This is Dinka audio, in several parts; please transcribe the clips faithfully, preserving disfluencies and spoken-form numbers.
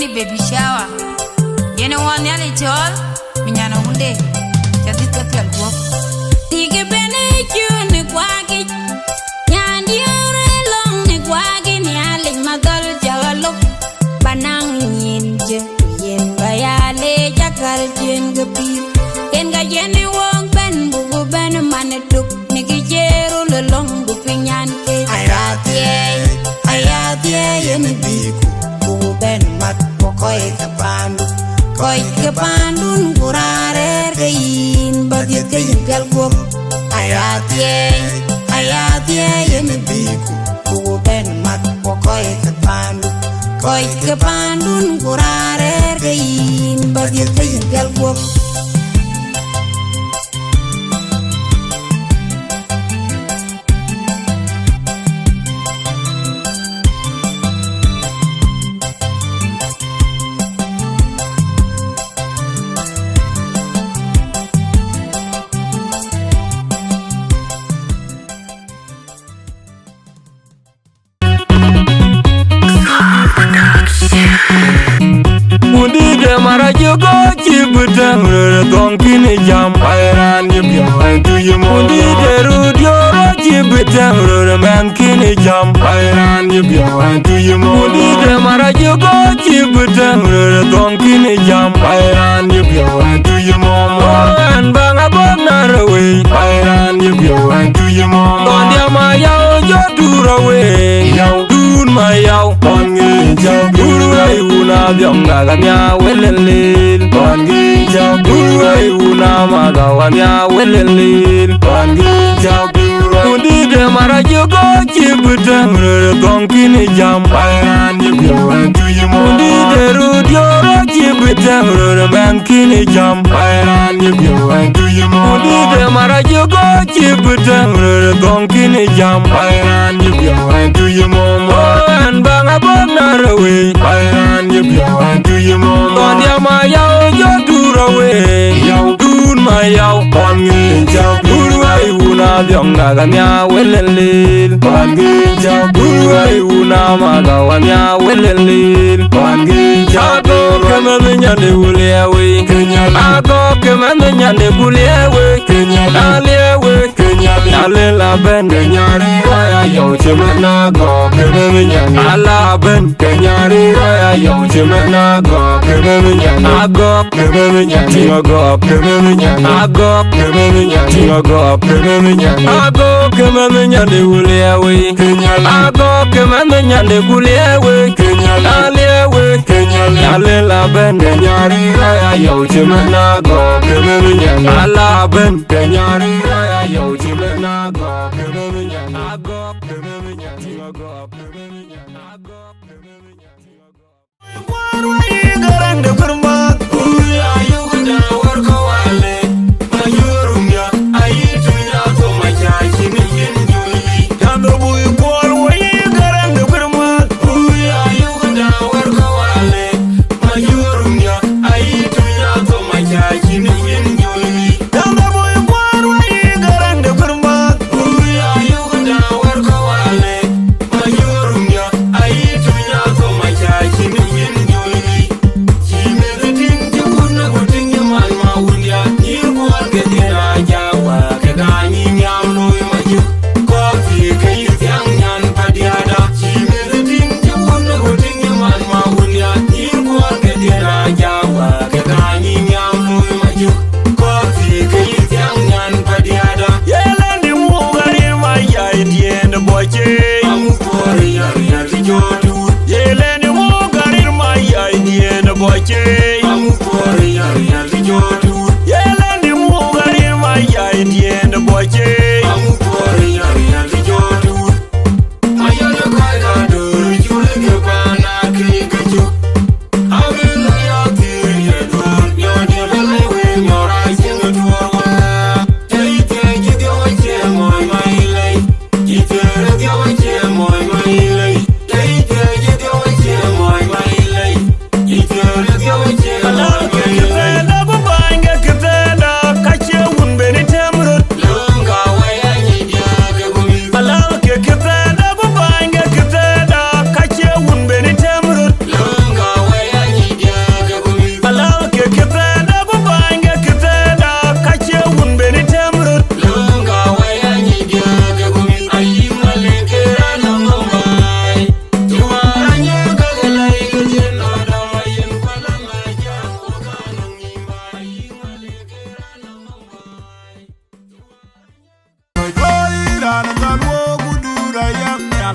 Baby shower. Yen ë wɔ Nhialic cɔɔl, mi nyan awunde, ca dhith ke piɛl guɔ̈p. Tik ë bɛ̈n ë cun ë kuakic, nyan diäär ë lɔ̈ŋ ë kuakic, Nhialic madhɔl cä ɣa lop, ba naŋ nyin jë, ku yen ba ya leec akäl ciëën ke pïïr. Yen ka yen ë wok bɛ̈n, buku bɛ̈n man ë tuk, në kë cï röl ë lɔ̈ŋ, ku piny nyan ke. Aya thiëëi, aya thiëëi yen bï ku, ku bɛ̈n mat, ku kɔc ke paandu, kɔc ke paandun, ku raan rɛ̈ɛ̈r ke yïn, ba dhiëth ke yïn piɛl guɔ̈p. Aya thiëëi, aya thiëëi yen bï ku, ku bɛ̈n mat, ku kɔc ke paandu, kɔc ke paandun, ku raan rɛ̈ɛ̈r ke yïn, ba dhiëth ke yïn piɛl guɔ̈p. Wundït de marac ë gɔ̈k cï bï tɛ̈m röt ë thɔ̈ŋ kïn ë jam, wai raan yï piɔ̈u ɣɛn tuc ë mɔ̈u. Wundït de röt diöör cï bï tɛ̈m röt ë mɛ̈nhkïn ë jam, wai raan yï piɔ̈u ɣɛn tuc ë mɔ̈u. Wundït de marac ë gɔ̈k cï bï tɛ̈m röt ë thɔ̈ŋ kïn ë jam, wai raan yï piɔ̈u ɣɛn tuc ë mɔ̈u. Ɣɛn baŋ abɔ̈k na rëwei, wai raan yï piɔ̈u ɣɛn tuc ë mɔ̈u. Thɔn diam ayau jɔ tuur awei, yau. Dun ma yau, pɔn ŋic cäu dun wei wun a dhiɔŋ dak ania welen lil. Pɔn ŋic cäu dun wei wun a madhau ania welen lil. Pɔn ŋic cäu dun wei. Wundït de marac ë gɔ̈k cï bï tɛ̈m röt ë thɔ̈ŋ kïn ë jam, wai raan yï piɔ̈u ɣɛn tuc ë mɔ̈u. Wundït de röt diöör cï bï tɛ̈m röt ë mɛ̈nhkïn ë jam, wai raan yï piɔ̈u ɣɛn tuc ë mɔ̈u. Wundït de marac ë gɔ̈k cï bï tɛ̈m röt ë thɔ̈ŋ kïn ë jam, wai raan yï piɔ̈u ɣɛn tuc ë mɔ̈u. Ɣɛn baŋ abɔ̈k na rëwei, wai raan yï piɔ̈u ɣɛn tuc ë mɔ̈u. Thɔn diam ayau jɔ tuur awei, yau. Dun ma yau, pɔn ŋic cäu dun wei wun a dhiɔŋ dak ania welen lil. Pɔn ŋic cäu dun wei wun a madhau ania welen lil. Pɔn ŋic cäu. Agɔ̈k ke mɛnh nyande ku liɛɛu wei. Agɔ̈k ke mɛnh nyande ku liɛɛu wei. Aliɛɛu wei. Nyalil abɛ̈n. Ala abɛ̈n. Agɔ̈k ke mɛnh nyande. Agɔ̈k ke mɛnh nyande. Agɔ̈k ke mɛnh nyande. Agɔ̈k ke mɛnh nyande ku liɛɛu wei. Agɔ̈k ke mɛnh nyande ku liɛɛu wei. Aliɛɛu wei. Nyalil abɛ̈n. Ala abɛ̈n.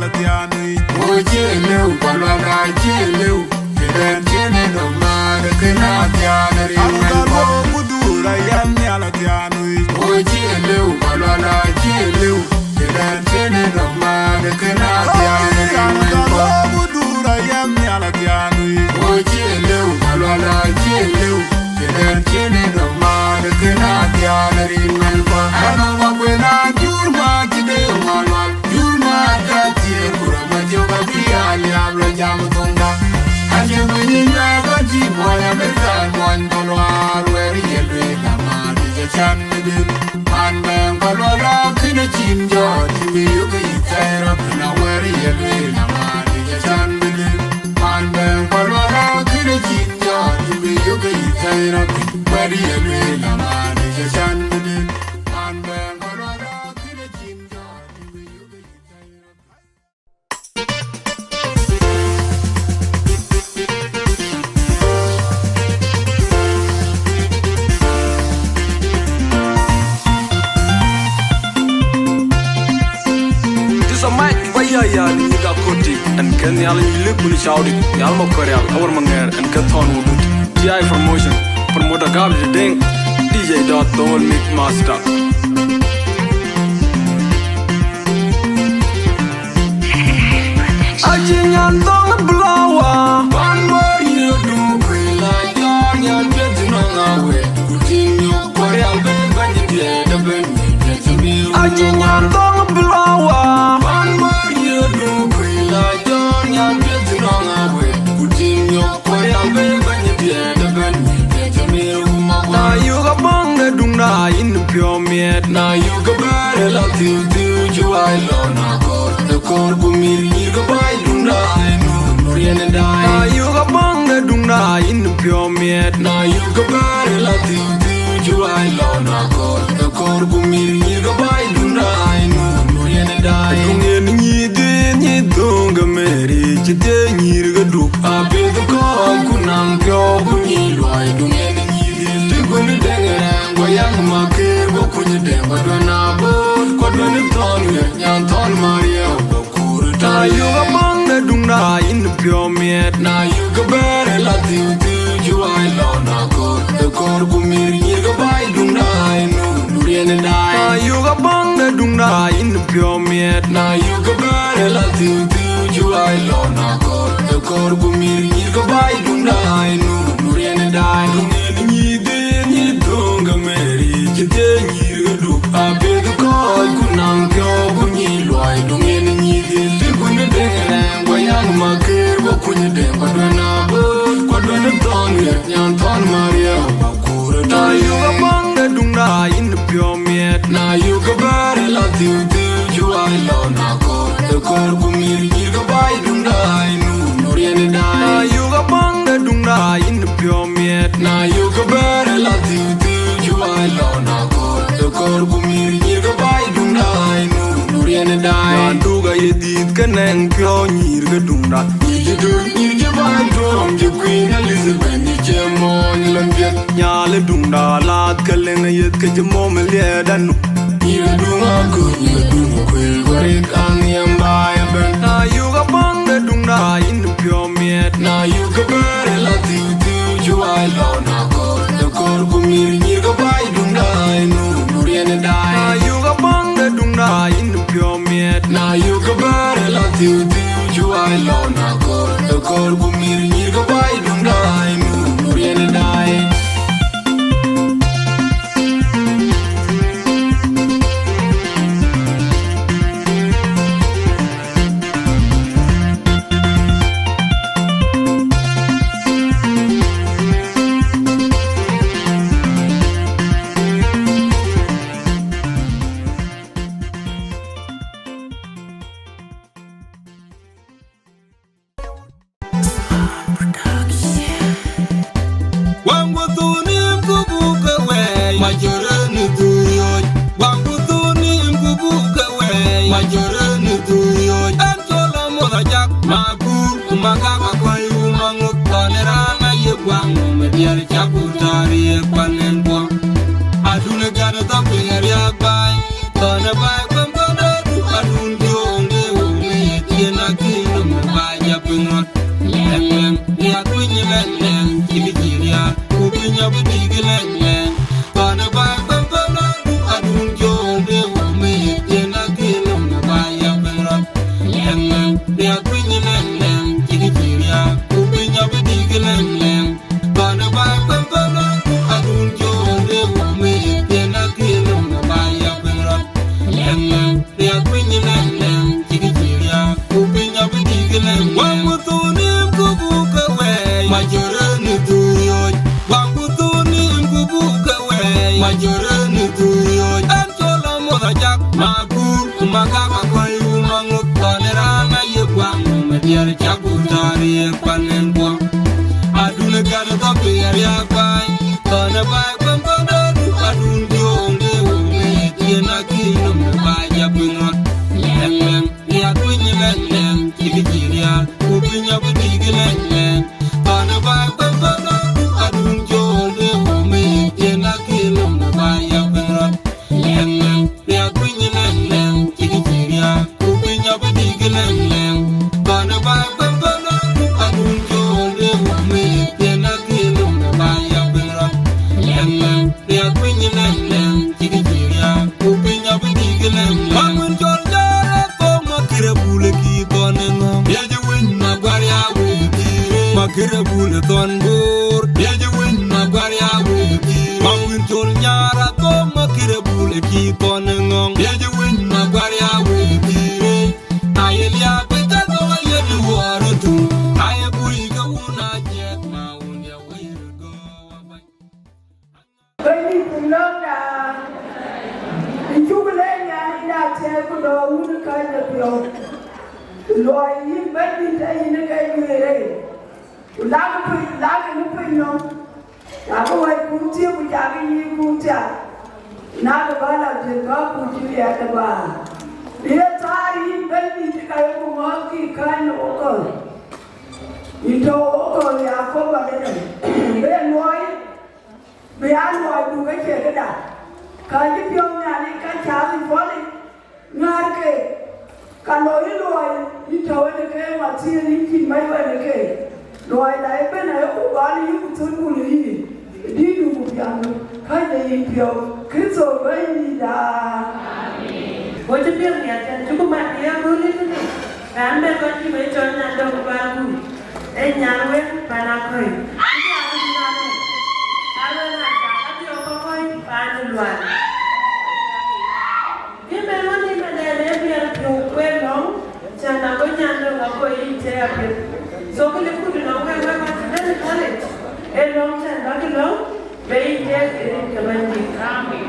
Lathian wïc. Wo cie lëu, Palual acie lëu. Këdɛn cïn ë nɔm maar, kën a thiaan rin mɛn kɔ̈k. Aludhal wo Budur ayɛn nhial lathian wïc. Wo cie lëu, Palual acie lëu. Këdɛn cïn ë nɔm maar, kën a thiaan rin mɛn kɔ̈k. Aludhal wo Budur ayɛn nhial lathian wïc. Wo cie lëu, Palual acie lëu. Këdɛn cïn ë nɔm maar, kën a thiaan rin mɛn kɔ̈k. Anɔŋ wa kuën a jur ma cï dee ŋɔl wal. Jur ma ka thiëër ku rɔt ma jök abï a liaap lɔ jam thöŋda. Acie bï nyin mɛ̈ɛ̈r kɔn cï muɔny Amerika muɔny Palual wɛ̈ɛ̈r ye lueel amäär dï cä can bï dït. Man bɛ̈ɛ̈ŋ Palual a kën a cin jɔt bï yök yï thɛɛr a kën a wɛ̈ɛ̈r ye lueel amäär dï cä can bï dït. Man bɛ̈ɛ̈ŋ Palual a kën a cin jɔt bï yök yï thɛɛr a kën wɛ̈ɛ̈r ye lueel amäär dï cä can bï dït. Man bɛ̈ɛ̈ŋ Palual a kën a cin jɔt bï yök yï thɛɛr a kën. This a mic, ba ya ya ni ka koti. En ke Nhialic lëk kun cawdi. Nhial ma korial, awar ma ŋɛɛr, en ke thɔn wudut. T I promotion, promoter Gabdi Deng, D J dot the whole mix master. Aci nyan thɔŋ blower. Pan bor yï du kuila jɔr nyan piɛth nɔŋ awe. Kutin nyok korial be bany diɛ de ben mi piɛth mi. Aci nyan thɔŋ blower. Pan bor yï du kuila jɔr nyan piɛth nɔŋ awe. Kutin nyok korial be bany diɛ de ben mi piɛth mi. Na yök abäŋ de duŋda yïn piɔ̈u miɛt. Na yök abɛ̈ɛ̈r la thiu thiu cï wai lɔ na kɔr. Ë kɔr ku mïr nyïr ke bäi duŋda ë nu nu riɛn ë daai. Na yök abäŋ de duŋda yïn piɔ̈u miɛt. Na yök abɛ̈ɛ̈r la thiu thiu cï wai lɔ na kɔr. Ë kɔr ku mïr nyïr ke bäi duŋda ë nu nu riɛn ë daai. Duŋ yen nyïï dhie nyïï dhöŋ ke meri cï dhie nyïr ke duk. Apiɛth kɔc ku naŋ piɔ̈u ku nyïï luɔi duŋ yen nyïï dhil tï kuny deŋ rɛɛŋ guɔ yak makër guɔ kuny deŋ guɔ duɛn abööt guɔ duɛn thɔn ɣer nyan thɔn mariɛu guɔ kuur. Na yök abäŋ de duŋda yïn piɔ̈u miɛt. Na yök abɛ̈ɛ̈r la thiu thiu cï wai lɔ na kɔr. Ë kɔr ku mïr nyïr ke bäi duŋda ë nu nu riɛn ë daai. Na yök abäŋ de duŋda yïn piɔ̈u miɛt. Na yök abɛ̈ɛ̈r la thiu thiu cï wai lɔ na kɔr. Ë kɔr ku mïr nyïr ke bäi duŋda ë nu nu riɛn ë daai. Duŋ yen nyïï dhie nyïï dhöŋ ke meri cï dhie nyïr ke duk. Apiɛth kɔc ku naŋ piɔ̈u ku nyïï luɔi duŋ yen nyïï dhil tï kuny deŋ rɛɛŋ guɔ yak makër guɔ kuny deŋ guɔ duɛn abööt guɔ duɛn thɔn ɣer nyan thɔn mariɛu guɔ kuur. Na yök abäŋ de duŋda yïn piɔ̈u miɛt. Na yök abɛ̈ɛ̈r la thiu thiu cï wai lɔ na kɔr. Ë kɔr ku mïr nyïr ke bäi duŋda ë nu nu riɛn ë daai. Na yök abäŋ de duŋda yïn piɔ̈u miɛt. Na yök abɛ̈ɛ̈r la thiu thiu cï wai lɔ na kɔr. Ë kɔr ku mïr nyïr ke bäi duŋda ë nu nu riɛn ë daai. Na duk aye dhiëth ke nɛŋ piɔ̈u nyïr ke duŋda. Nyïr cï döt nyïr cï bäi tuɔɔm cï Queen Elizabeth nyïr cï mɔɔny lon piɛth. Nyal ë duŋda lath ke leŋ ë yeth ke cï mɔm ë liɛɛt anu. Nyïr ë duŋ akuc nyïr ë duŋ kuël guɔ rik anhiɛm bäi ëbɛ̈n. Na yök abäŋ de duŋda yïn piɔ̈u miɛt. Na yök abɛ̈ɛ̈r la thiu thiu cï wai lɔ na kɔr. Ë kɔr ku mïr nyïr ke bäi duŋda ë nu nu riɛn ë daai. Na yök abäŋ de duŋda yïn piɔ̈u miɛt. Na yök abɛ̈ɛ̈r la thiu thiu cï wai lɔ na kɔr. Ë kɔr ku mïr nyïr ke bäi duŋda ë nu nu riɛn ë daai. Waŋ ku thunim ku buk ke wɛɛc, ma jörë në dhur yööc. Waŋ ku thunim ku buk ke wɛɛc, ma jörë në dhur yööc. Ɛn cɔl Amoth Ajak, ma kuur, ku ma gak akuɔ̈i, ku ma ŋuth, thɔn ë raan aye guaŋ, ma diɛɛr cak ku taar ye kuan ɛn buɔm. Adun ë gän ë thɔ̈k piny ë riääk baai, thɔn ë baai kuɛm thɔn ë du, adun diööŋ de wëu ŋic. Thɔn raan aye guaŋ, madiɛr cak ku tɔ̈ riëëk panen guɔ. Adun ë gat dhɔ̈k riɛr ya kuany, thɔn ë baai kuën kɔ̈dɔ̈ɔ̈du, adun jɔ̈ɔ̈l de wun ë cien akï nöm ë baai ya kuën rɔt. Lɛ̈ŋ lɛ̈ŋ, riak piny lɛ̈ŋ lɛ̈ŋ, cïkï cï riak, ku piny abï dïk lɛ̈ŋ lɛ̈ŋ. Thɔn ë baai kuën kɔ̈dɔ̈ɔ̈du, adun jɔ̈ɔ̈l de wun ë cien akï nöm ë baai ya kuën rɔt. Lɛ̈ŋ lɛ̈ŋ, riak piny lɛ̈ŋ lɛ̈ŋ, cïkï cï riak, ku piny abï dïk lɛ̈ŋ lɛ̈ŋ. Thɔn ë baai kuën kɔ̈dɔ̈ɔ̈du, adun jɔ̈ɔ̈l de wun ë cien akï nöm ë baai ya kuën rɔt. Lɛ̈ŋ lɛ̈ŋ, riak piny lɛ̈ŋ lɛ̈ŋ, cïkï cï riak, ku piny abï dïk lɛ̈ŋ lɛ̈ŋ. Maŋuën cɔl jɔ̈ɔ̈r ë thok, makër abul ë kï thɔn ë ŋɔ̈ŋ. Yec winy, maguar ya wël kï rëër. Makër abul ë thɔn boor. Yec winy, maguar ya wël kï rëër. Maŋuën cɔl nyaar athok, makër abul ë kï thɔn ë ŋɔ̈ŋ. Yec winy, maguar ya wël kï rëër. Na ye liaak bï ka thok, aye bï wuɔɔr ë tum. Na ye bui ke wun aciɛth, ma wun ya wëi röt gɔ̈ɔ̈r abany. Bɛ̈nydït, ku lɔ̈ŋda, yïn cuk leec Nhialic na tiɛɛl ku dɔ̈ɔ̈r wun ë kääc de piɔ̈u. Luɔi yïn Bɛ̈nydït, ee yïn ë ke lueel rëër, ku lak piny, lak në piny nɔm, cakï wɛ̈tkun thiëk, ku cakï yïkun thiaak, na kë bä lɔ jël bä kuc cï riɛɛt ë bäär. Ye thaar yïn Bɛ̈nydït, ka yeku ŋɔ̈ɔ̈th kï kääc në ɣokɔ̈l, yïn tɔ̈ ɣokɔ̈l ya Yakoba ënɔm, bï luɔi Bï aa luɔi duk acie këda, ka cï piɔ̈u Nhialic ka cääth ë puɔ̈l yic, ŋäär keek, ka loi luɔi yïn tɔ̈u en ë keek, mathiëër yïn cïn bɛ̈i wën ë keek. Luɔida ëbɛ̈n ayeku gɔl yïn ku thöl ku lë yïn, dïïtdu ku piɛŋdu, käc de yïn piɔ̈u, Kërtho Bɛ̈nydïïtda. Amen. Go cï piɛŋ nhial tɛ̈n cï ku mat ë akööl ëtënë, raan bɛ̈n kɔc cï bɛ̈i cɔl Nyandɔŋ Lual Gul. Ee nyar wek pan Akɔ̈i. Cï diäär bï diäär wek. Aluel na cak abiɔ̈k Akɔ̈i pan ë Lual. Kï mɛn wën ë mɛn dɛn ee biɛl piɔ̈u wek lɔ̈ŋ, cän ago nyan de ŋɔk kɔc yic tëë apiɛth. So kë lëk kudu nɔm wek wek wä cï bɛ̈n ë college. Ee lɔ̈ŋ cän bäkï lɔ̈ŋ, be yic tëë rin ke Bɛ̈nydït. Amen.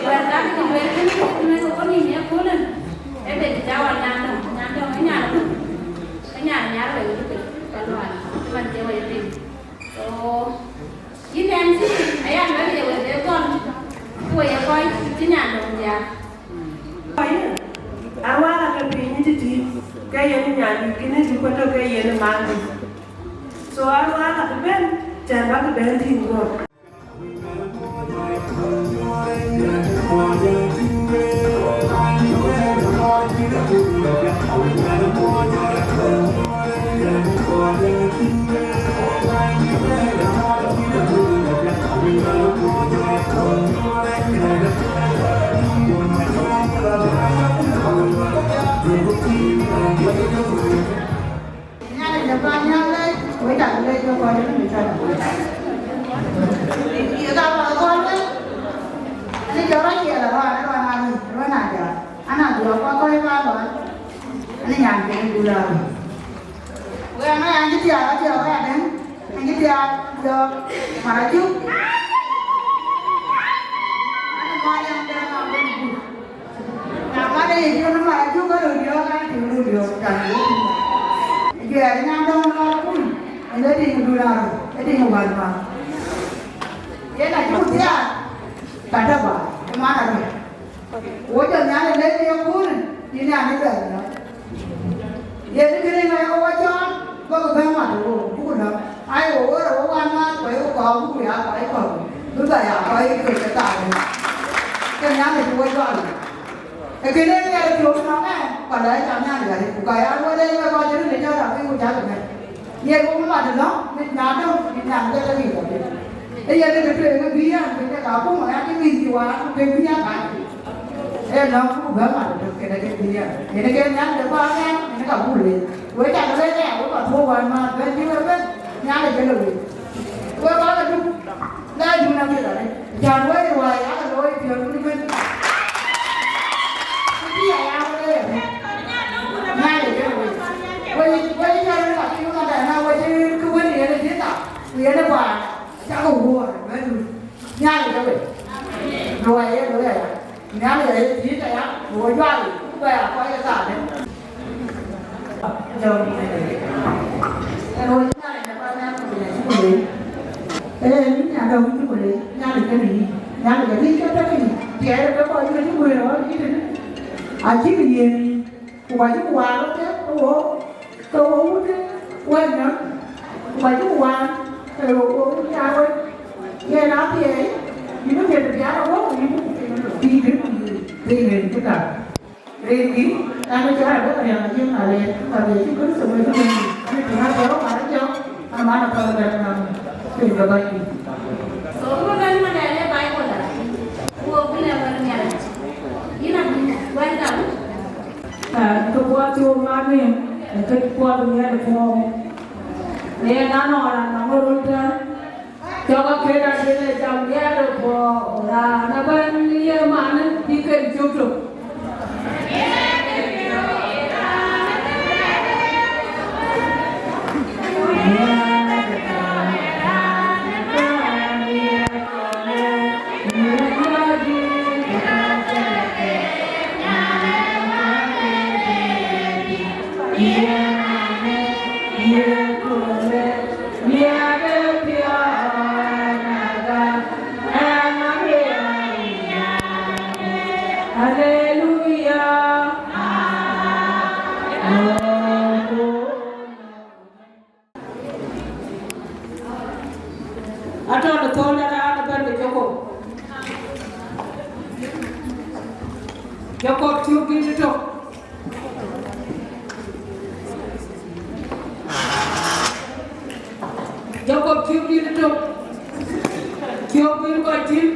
Wɛ̈t dak cï lueel kënë cï lueel ë wɔ nïïm ë köölë, ee bɛ cï cä wä nyan dɔ̈ŋ, nyan dɔ̈ŋ ë nyan dɔ̈ŋ. Ke nyan nyar wei wïc piny, ka lual, cï man cie wei piny. So, yïn Nancy, aya luel ye wei de gɔl, ku wei ye kɔc cï nyan dɔm diaak. Kɔc, arwala ke piny tïtï, ke yen nyan dït kënë dï kuɔ̈t tök ke yen man dït. So, arwala ke bɛ̈n, cän bä ke bɛ̈n tïŋ guɔ̈p. Nhialic ë bä nhial lɛc, wek cak lɛc wek kɔc ëbën ë cɔl. Ye ka bä gɔl wek, ani jɔ rɔt ciɛɛl ë rɔt, ë rɔt na ŋic, rɔt na jɔ, ana jɔ kua kɔc bä lɔc, ani nyan kën dul arɔt. Wek ana yan cï thiaak, a thiaak wek adɛ̈ŋ, an cï thiaak jɔ marajuk. Ani mɔc an jɔ na bɛ̈n gut. Na mat ë ye cï rɔt ë marajuk, ka röt yɔ̈ɔ̈k, an tïŋ röt yɔ̈ɔ̈k, cam yɔ̈ɔ̈k. Juɛɛr ë nyan dɔ̈ŋ lɔ kun, ë lɔ tïŋ dun arɔt, ë tïŋ wal ma. Yen acuk thiaak, ka tɔ ba, ë man arɔt. Wo jɔ Nhialic lec ë yeköölë, yïn an ë bɛ̈n lɔ. Yen këriŋ aye wo cɔɔl, bäkï bɛ̈n mat wo, buk lɔ. Aye wo wor wo wan mat, ku aye wo kɔɔr buk ya kɔc kɔ̈k, bï bɛ ya kɔc kek ke thaar. Ke Nhialic wo cɔɔl. Ee kënë Nhialic piɔ̈u nɔm ë, ku lɛ̈k cam Nhialic arëët, ku ka ya luɔt ë wek kɔc röt ë jɔt abï ku cak ëmën. Ye ku mat ënɔm, mit na döŋ, mit na döŋ ke tɔ yic abï. Ee yen ke tueŋ ë bï an, ke ka kum aya ke mïth cï waar, ke bï ya ka. Ee nɔm ku bɛ mat ëtök kën ke bï ya. Yen ke Nhialic de bä ya, yen ka buk le. We cak le ya, we ka thuɔɔu wan ma bɛ̈n cï we bɛ̈n, Nhialic ke le we. We ba ke duk. La dun a piɛth arëët, cän wëi ruääi aa ke looi piɔ̈ɔ̈th ëbën. Ku bï aya wëi arëët. Nhialic ee wëi. Wëi, wëi cän wëi ka piŋ ëmɛn na wëi cï kë wën yen ë dhiëth a, ku yen ë bäär, cakë wuɔɔr ëbën. Nhialic ee wëi. Ruääi ee looi aya. Nhialic aye thiëëc aya, ku wëi juak yic. Ba ya kɔc ë thaade. Jɔŋ. Ee, wek Nhialic ë kɔc nɛ̈k ku lec ku lec. Ee, yïn nya dɔ̈ŋ cï ku lec, Nhialic kënë yïn. Nhialic ë ŋic ke tëkë yïn. Tiɛɛr ke kɔc juëc cï guëër ɣɔn yïn tënë. Acïk yen yïn. Ku ka cïk waar ke, ke wo, ke wo wut wɛ̈ɛ̈c nɔn. Ku ka cïk waar, ke wo, wo wut nya wek. Yen apiɛɛi, yïn bï piɛth piath awɔk, yïn bï piny, piny, piny, piny, piny, piny, piny, Rinki, an cɔl Abëkariaŋ Ajiëŋ Malɛɛr, ka bï cï Kërtho wël ë Bɛ̈nydït, an cï ŋa bɛ rɔt mat jɔk, an man apäl bɛ̈n ŋa piny ke Bɛ̈nydït. So, wun bɛ̈n man dɛn ë Baibol da, ku wok bï lɛ̈k wɛ̈t Nhialic. Yïn abï, welcome. Ah, kë puɔth cï wok mat ni, ee kë puɔth Nhialic puɔ̈u. Yen anɔŋ raan nɔŋ röl tɛ̈n. Cɔk aket adït ë cam diɛɛr ë puɔ̈u, raan ëbɛ̈n ye man bï ken cök tök. Haleluya. Atɔ̈ në thɔ̈n ë raan ëbɛ̈n de Jakop. Jakop tiök dït ëtök. Jakop tiök dït ëtök. Tiök bï kɔc tïŋ.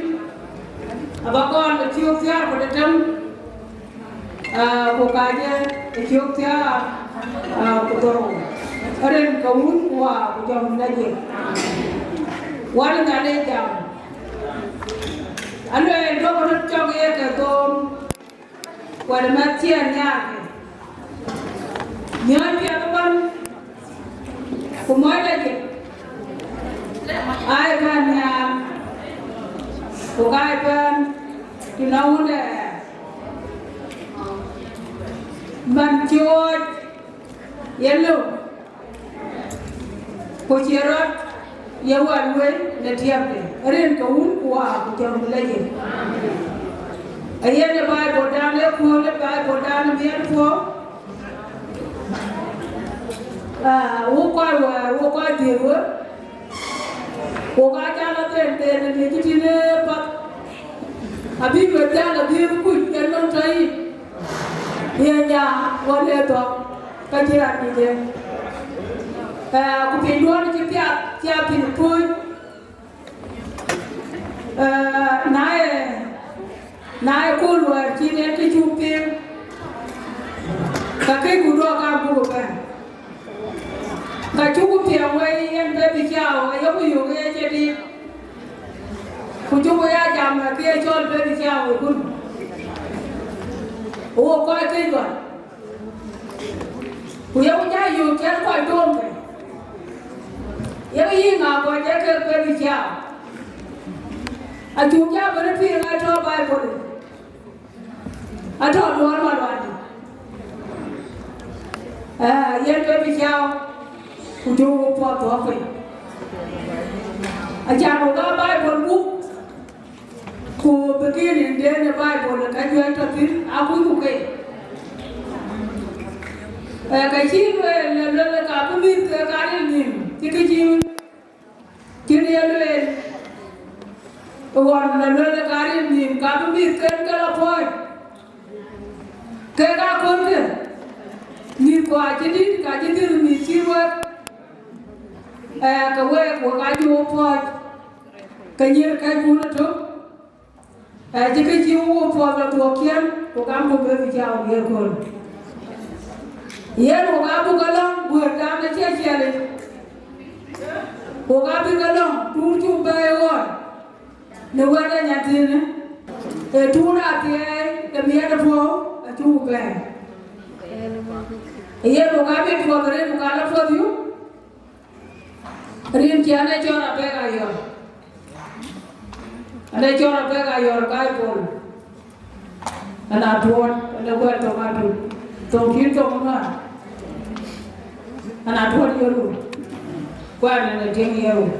Aba gɔl në tiök thiäär ku dhetem. Ah, ku kacë ë cök thiäär, ah, ku dhorou. Rin ke Wun ku Wä ku Jɔŋ Dït Lajik. Wal ë Nhialic jam. Aluɛɛl duɔ̈k röt cɔk ye ke thom, wɛ̈t ë mɛ̈th cï ɣɛn nhiaarkï. Miɔ̈c piɛth ëbɛ̈n, ku mɔc lajik, aa ye bɛ̈n nhial, ku ka ye bɛ̈n tënɔŋ Wun de ɣɛn. Man cï ɣɔɔc ye lëu, ku cie rɔt ye wal wei në tiɛpde, rin ke Wun ku Wä ku Jɔŋ Dït Lajik. Ayen ë Baibol dan ë puɔ̈u, ë Baibol dan ë miɛt puɔ̈u. Ah, wo kɔc wäär, wo kɔc dhiëëth wek, wok aa jal a thɛɛr thɛɛr në ŋic cï tïn ë path, abï we jal a dhiëëth kuc yen nɔm tɔ yic. Yen ja ɣɔn ë thɔ̈k, ka cï raan ŋic en. Eh, ku pinyduɔ̈n cï piath, cï a piny puöc. Eh, na ye, na ye kööl wäär cïn en kë cuk piŋ, ka këcku duɔ̈k ka buk bɛ̈n. Ka cuk piɛŋ wei yen baby shower, ayeku yök ë jadid. Ku cuk ya jam ë kë ye cɔl baby shower ëkun. Wo kɔc këc ɣɔn. Ku yeku ja yök cɛn kɔc dom ke. Ye yï ŋa kɔc ee kek baby shower? Acuk ja bɛ̈n piŋ atɔ̈ Baibol yic. Atɔ̈ duɔ̈ɔ̈r maluanydït. Eh, yen baby shower, ku cuk wo puɔth thuɔ̈k piny. Acan wok aa Baibol buk, ku beginning den ë Baibol ë ka juëc tɔ thïn, akucku ke. Eh, ka cï lueel, lueel ka bï mïth ke ka ril nïïm, cï kë cï, cïn ye lueel. Ɣɔn ë lueel ka ril nïïm, ka bï mïthken ke lɔ pɔ̈ɔ̈c. Kek aa köölkë, mïthkua cï dït, ka cï dhil mïth cï wek. Eh, ke week, wek aa cï wo pɔ̈ɔ̈c, ke nyiɛɛr kɛckun ëtök. Eh, cï kë cï wo puɔth lɔ thuɔɔk ciɛ̈n, ku gamku baby shower ye kööl. Yen wok aa buk ke lɔ̈ŋ guëërdan acie ciɛlic. Wok aa bï ke lɔ̈ŋ tuur cuk bɛ̈ɛ̈i ɣɔɔc. Në wɛ̈t ë nyanthiinë, ë tuur athiɛɛi de miɛt ë puɔ̈u acuk bɛ̈ɛ̈i. Yen wok aa bï puɔth arëët, ku ka lɔ puɔth yuk. Rin cï an ee cɔl Abek Ayɔr. An ee cɔl Abek Ayɔr Baibol. Ana tuɔɔt, ana guɛl thoŋ adu, thoŋ cïn thoŋ ŋa? Ana tuɔɔt ye run, guɛl ana tiɛŋ ye run.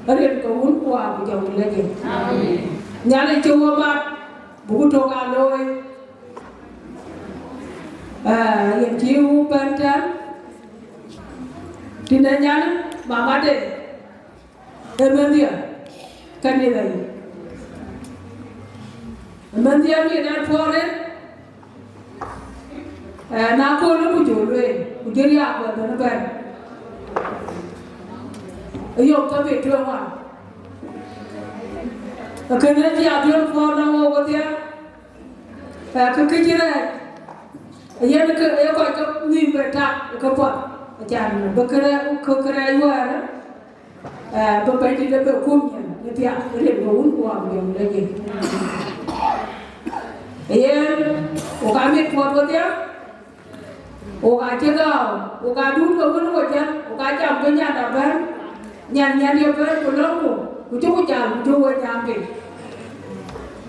Arin ke Wun ku Wät ku Jɔŋ Lajik. Amen. Nhialic cï wɔ mat, buku tök aa looi. Ah, yen cï wun bɛ̈n tɛ̈n, tïn ë nyan, mama de, ë mɛnhdiɛ̈, kanitha yic. Ë mɛnhdiɛ̈ yen ë puɔ̈r en, eh, na köölë ku jɔ lueel, ku jɔ riaak wɛ̈t bɛ̈n ëbɛ̈n. Ë yom tɔ̈ bï tueŋ wan. Ee kënë cï Aduel puɔ̈r na wok wedhie, eh, kë kë cï rɛɛc, yen kë ë kɔc ke nhïïm bɛ tak ë kepuɔth, acan bï kërɛɛc, kë kërɛɛc wɛ̈ɛ̈r, eh, bï Bɛ̈nydït ë bɛ kum nyin ë piath, rin ke Wun ku Wät ku Jɔŋ Lajik. Yen, wok amit puɔth wedhie, wok acï gääu, wok adun ke wën wo jäl, wok ajam ke nyan abɛ̈n, nyan, nyan ye bɛ̈n ku lɔ̈ŋku, ku cï ku jäl, ku cï wo jam piny.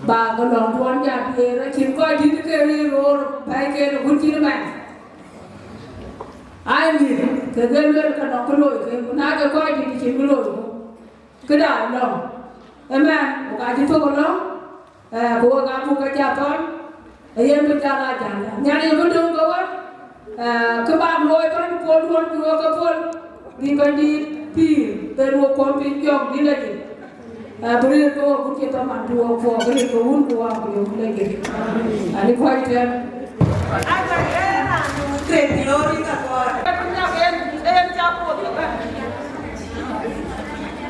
Ba ke lɔ̈ŋ tuɔn jat yen, acïn kɔc dït ke ril roor, bɛ̈ɛ̈iken ë wun cïn ëmɛn. Ai mïth, ke ke luel ke nɔŋ kë looi ke, ku na ke kɔc dït cïn kë looi ku, këda lɔ̈ŋ. Ëmɛn, wok acï thök lɔ̈ŋ, eh, ku wok abuk ke jat thɔn, ee yen bï jal aa jal. Nyan ye bï döŋ ke wek, eh, kë bak looi bän puɔl duɔn bï wek ke puɔl, bï Bɛ̈nydït pïïr, ben wok kuɔm piny jɔŋ dït Lajik. Eh, bï rëër ke wok buk cï thaman bï wok puɔl, bï rëër ke Wun ku Wät ku Jɔŋ Lajik. Ani kuany tɛ̈n.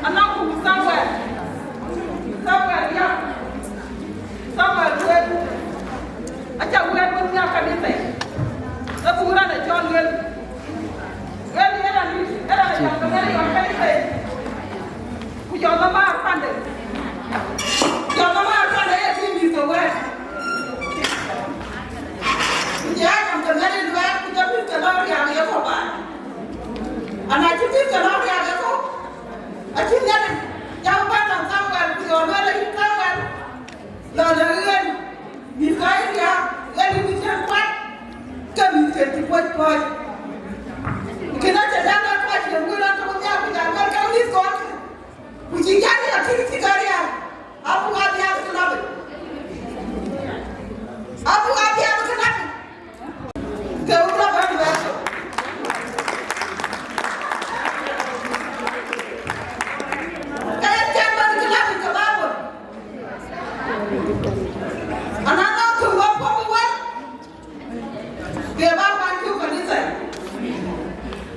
Anɔŋ ku Samuel. Samuel, ya. Samuel, wek. Aca wek wek nya kanitha. Ee buk raan ë cɔl wek. Wek ë raan, ë raan ë cɔl kanitha. Ku jɔ lɔ maar pande. Jɔ lɔ maar pande ye tïŋ mïth ke wek. Ku jɔ jam ke Nhialic luɛɛl, ku jɔ mïth ke lɔ riääk ye kɔ̈u baai. Ana cï mïth ke lɔ riääk ye kɔ̈u, acï Nhialic jam bä nɔm Samuel, ku jɔ lueel ayï Samuel, lɔ lɛ̈k ɣɛn, mïth ka yï riääk, ɣɛn yï mïth cïn kuat, ke mïth ke cï kuöc pɔ̈c. Kënë acä jam ë kɔc ye wël rɔt tök nhial, ku jɔ lueel ke mïth kɔ̈k. Ku cï jat ya tïŋ cï ke riääk, abuk aa biäk ë kënɔpic. Abuk aa biäk ë kënɔpic. Ke wun rɔt bɛ̈n bɛ̈n thok. Ke yen cän bɛ̈n ë kënɔpic ke Baibul. Ana nɔŋ kë wä pɔ̈k ë wɛ̈t. Ke bä kuany cök kanitha.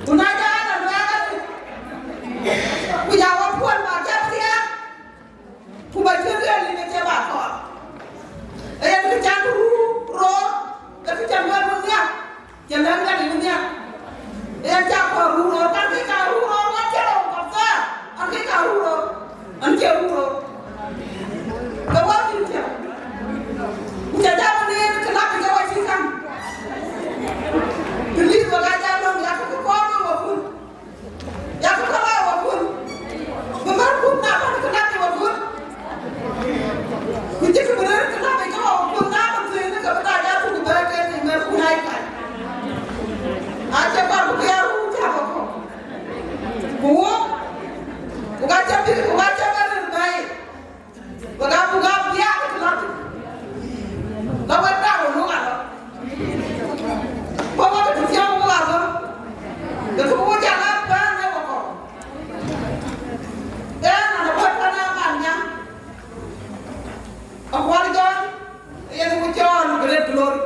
Ku na jɔ ɣɛn aluɛɛl adï, ku jɔ wä puɔl bä cä thiaak, ku bä cïn riɛl yïn acie bä kɔɔr. Ee yen kë can ruu roor, ee kë can wɛ̈t wun nhiak, cä lɛ̈k Nhialic wun nhiak. Ee yen cä kɔɔr ruu roor, kan kë ka ruu roor, wä cä rou kɔ̈k thaar, an kë ka ruu roor. An cie ruu roor. Ke wä bï tiam. Ku cä jam në yen kë lak ke wä cï kaŋ. Please, wek aa jam nɔm, yak kë kɔɔr ke wä kun. Yak kë kɔɔr ke wä kun. Bï mär kun na bän kë lak ke wä kun. Ku cï kë bï rëër kë lak ke wä kun na bän thëëny ke bï dac aa thuk bɛ̈ɛ̈r ke në mär kun aa kac. Acie kɔɔr bï ya ruu cä bä kɔ̈k. Ku wok, ku ka cä bï, ku ka cä bä rëër bɛ̈ɛ̈i. Wek abuk aa biäk ë kënɔpic. La wek daŋ wä luk alɔ. Ku wek kë thiɔ̈k wek alɔ. Ke kë wek jal aa bɛ̈n ë wä kɔ̈u. Ɣɛn an, apuɔ̈c pan ë man nyaŋ. Akuɔl Jɔn, yen ku cɔɔl Great Glory.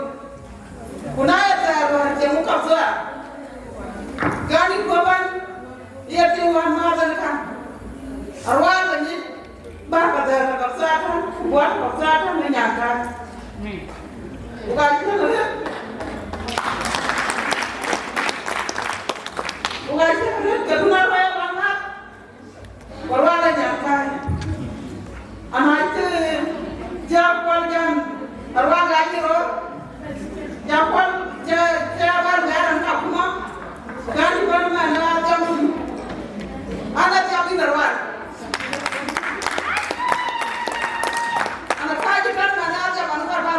Ku na ye thɛɛr wään cieŋ ku kɔ̈k thɔ̈ɔ̈r. Kän ë kuɔ̈p an, ye piŋ wään mäth ɛn kan. Aruaar ke nyic. Bä ka dhɛ̈ɛ̈r ke kɔ̈k Thatan, ku buɔt kɔ̈k Thatan në nyan kan. Ku ka cïn rëët, ku ka cïn rëët ke bï na ruɛɛr wan ŋak, ku rual ë nyan kan. Ana cï, cï akuɔl jam, rual ka cï röör. Cä kuɔl, cä, cä bä luɛɛl an, akuma, kän cï bän man aa jam thïn. An, aa jam yïn aruaar. An, aa kääc cï bän man aa jam an, ka bä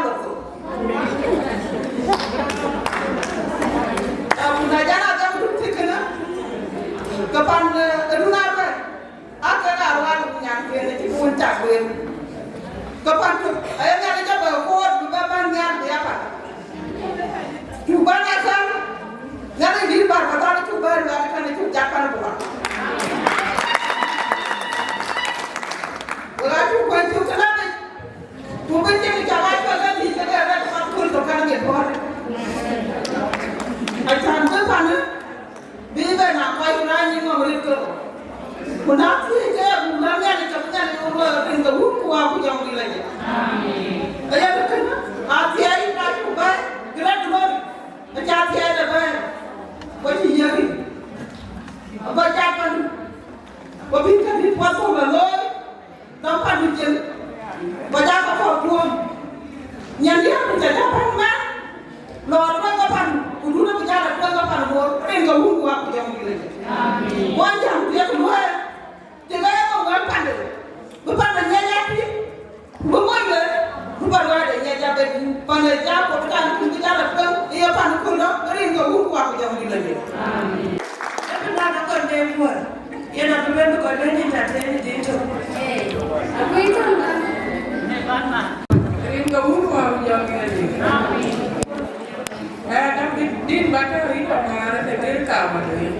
Din ba tɔ̈ yïn ba määr në gël kaam ë lueel.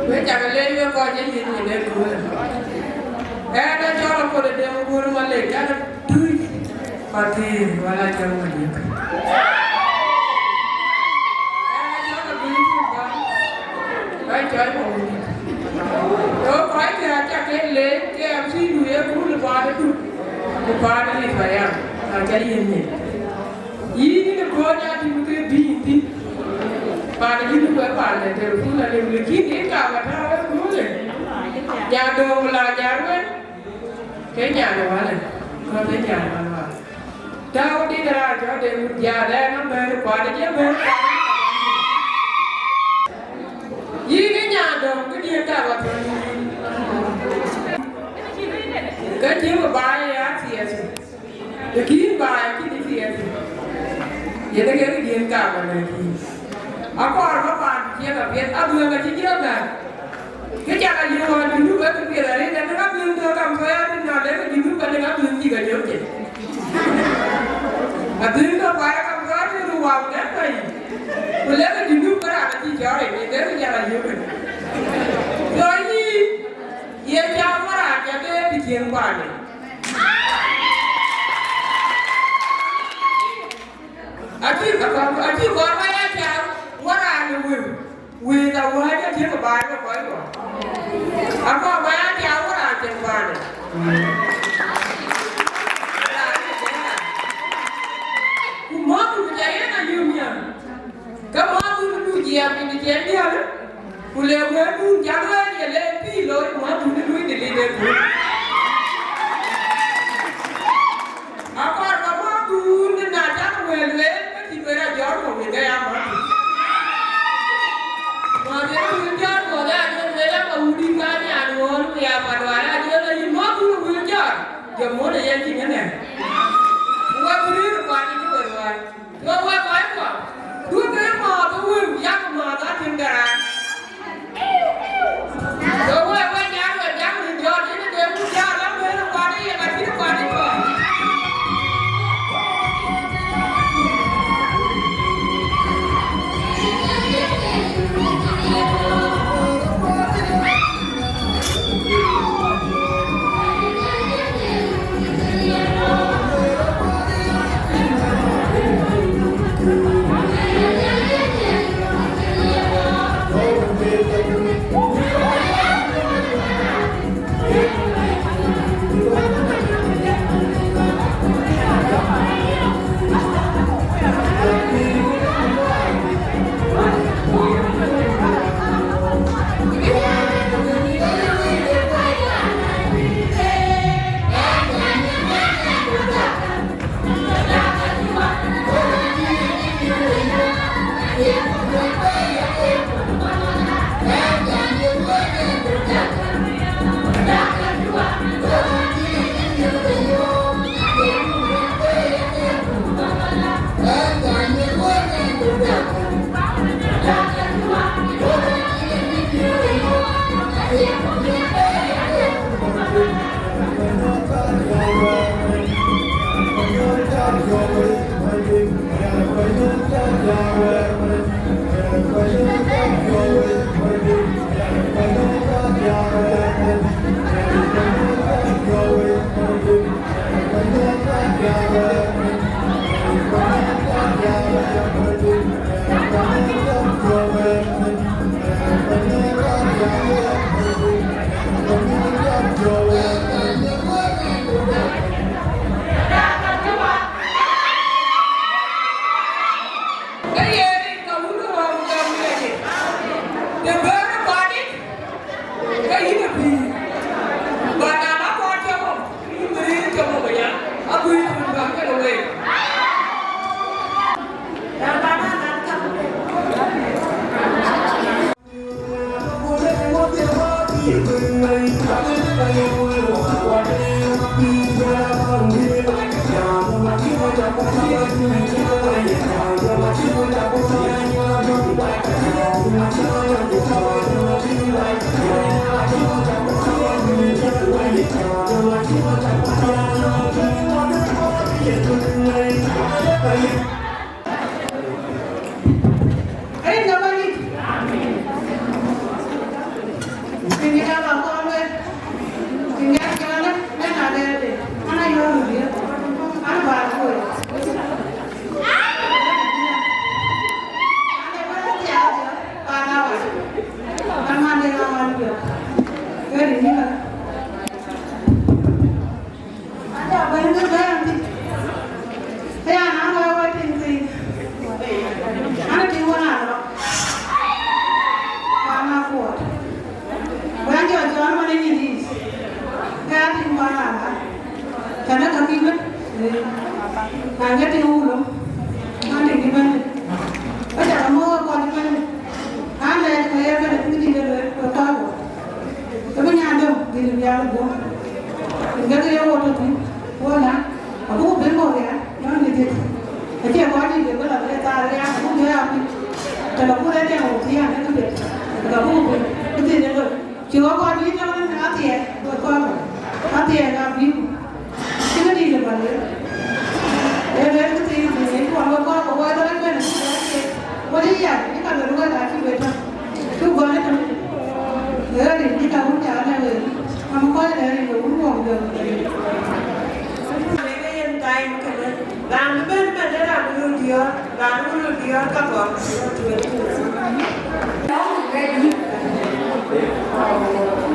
Wek cak leec wek kɔc ë yïn nyin ë köölë. Ɣɛn acɔl Akol Deŋ Guöl Malek, ɣɛn Atui Pathir wala Jɔŋ Malek. Ɣɛn acɔl Atui Pathir, ba cɔl Mawun. Yo, kɔc kë acak ke leec ke M C du ye kööl paanëdu, ku paan ë Lith Payam, aca yïn nyin. Yïn ë kööl ya tïŋ ke bï yïn thïn. Paan ë Junub ë paan de telephone alëu, lakin ë kaam ë tääu ë köölë. Nya döŋ la nya ruël, ke nyan ë wälë, kɔ̈th ë nyan ë wälë. Tääu dït raan cɔl de mut ya lɛɛr nɔm bɛ̈ɛ̈r kuat ë jë bɛ̈ɛ̈r kuat. Yïn ë nya döŋ, këdiën tääu athöl yïn. Ke tiëŋ ë baai ë ya thiëëth. Lakin baai cïn ë thiëëth, yen ee kek diën kaam alɛ̈k yïn. Akɔɔr bä paan ciɛk apiɛth, adhuëëŋ acï jiëk bɛ̈n. Kë cak a yï ɣɔn Junub ee kë piɛth arëët, adï adhuëëŋ tɔ̈ kam thɔ̈ɔ̈c adï nɔn lek Junub ka dï adhuëëŋ cïk a nyop cin. Adhuëëŋ tɔ̈ kuat kam thɔ̈ɔ̈c adï ruu wau dɛ̈t tɔ̈ yic. Ku lek Junub bï raan acï cɔɔr yic, yen ee kë cak a yï ɣɔn. Thɔ̈ɔ̈c yïn, ye cak wär raan cak ee bï cieŋ paanë. Acï, acï kɔɔr bä ya cak wär raan ë wëu, wëu awääc acï ke baai ke kɔc kɔ̈k. Akɔɔr bä ya cak wär raan cieŋ paanë. Ku mɔ̈thdu ku ca yen ayum nhial. Ke mɔ̈thdu du jiɛɛm piny ë ciɛɛŋ diäl, ku le wëëtdun cak ɣɛɛc ye le pïïr looi, mɔ̈thdu du lui delete ë kuur. Akɔɔr bä mɔ̈thdu na cak wël lueel, ke cï wël a jɔɔr kɔ̈u në ke ya mɔ̈thdu. Mɔ̈thdu ë wël jɔɔr kɔ̈u, ya jɔl lueel ë ka wudït ka nyan ɣɔ̈ɔ̈r, ku ya padual, ya jɔl lɔ yï mɔ̈thdu ë wël jɔɔr, jɔ mɔ̈thdu ë yen cïn ënɛn. Ku wek bï rëër kuany cï wël luɔi. Go wek kɔc kuɔ, duökï mɔ̈ɔ̈th ë wëu, yak mɔ̈ɔ̈th aa tïŋ de raan. Go wek, wek nyan wek jam rin jɔt, yen ë de ku jal, la wël ë kuat ë ye ka cïn kuat ë kɔɔr. Ke ye rin ka wun ë wä gam lëdï, të bɛ̈ɛ̈r ë kuat yic, ke yïn ë pïïr. Ba na la kuat cɔmɔ, yïn bï rëër cɔmɔ aya, abï yïn bä kënë week. Tɛ̈ la buk rɛ̈ɛ̈r tiɛŋ wok thiëëc, ë ka buk bï, bï dhil ë loi. Cï ɣɔ̈k kɔn yïn tɔ̈u në athiɛɛi, wek kɔn athiɛɛi ka bï ku. Cï këdï lë bä lueel. Ee lueel këdï bï yen kuɔn wek kɔn, ku wek lɔ ëbɛ̈n, wek ya, yï ka lueel wek acï bï tɔ̈. Cuk gɔl ëtök. Ɣɛɛr yïn cï ka wun ca lɛ̈k wek. Am kɔc lɛ̈k yïn wek wun wɔŋ jɔl. Lek yen time kënë. Raan bï bɛ̈n bɛ̈n ë raan bï röt diɔ̈ɔ̈r, raan bï röt diɔ̈ɔ̈r ka gɔl.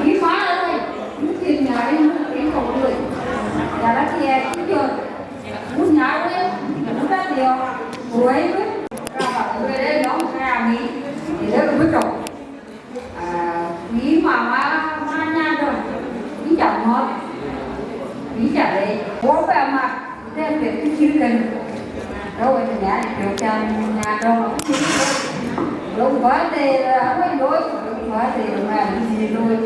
Yï ma ë wec, yïn cïn nyaai, yïn cïn kɔ̈u wec. Jal athiɛɛi cï jɔt, wun nyaai wek, wun bɛ̈n diɔ̈ɔ̈r, ku ruɛ̈i wek, ka bä ku lueel ë lɔ̈ŋ ke aŋic, ë lek bï tɔ̈u. Ah, ku yïn mama, man Nyandɔŋ, yïn ca mɔ̈ɔ̈th, yïn ca leec. Wok bɛ mat, ku tɛ̈ piɛth kë cït kënë. Tɔ̈ wek Nhialic piɔ̈u can Nyandɔŋ, ku cïn loi. Lok birthday, ah, wek looi, lok birthday, man, yïn looi.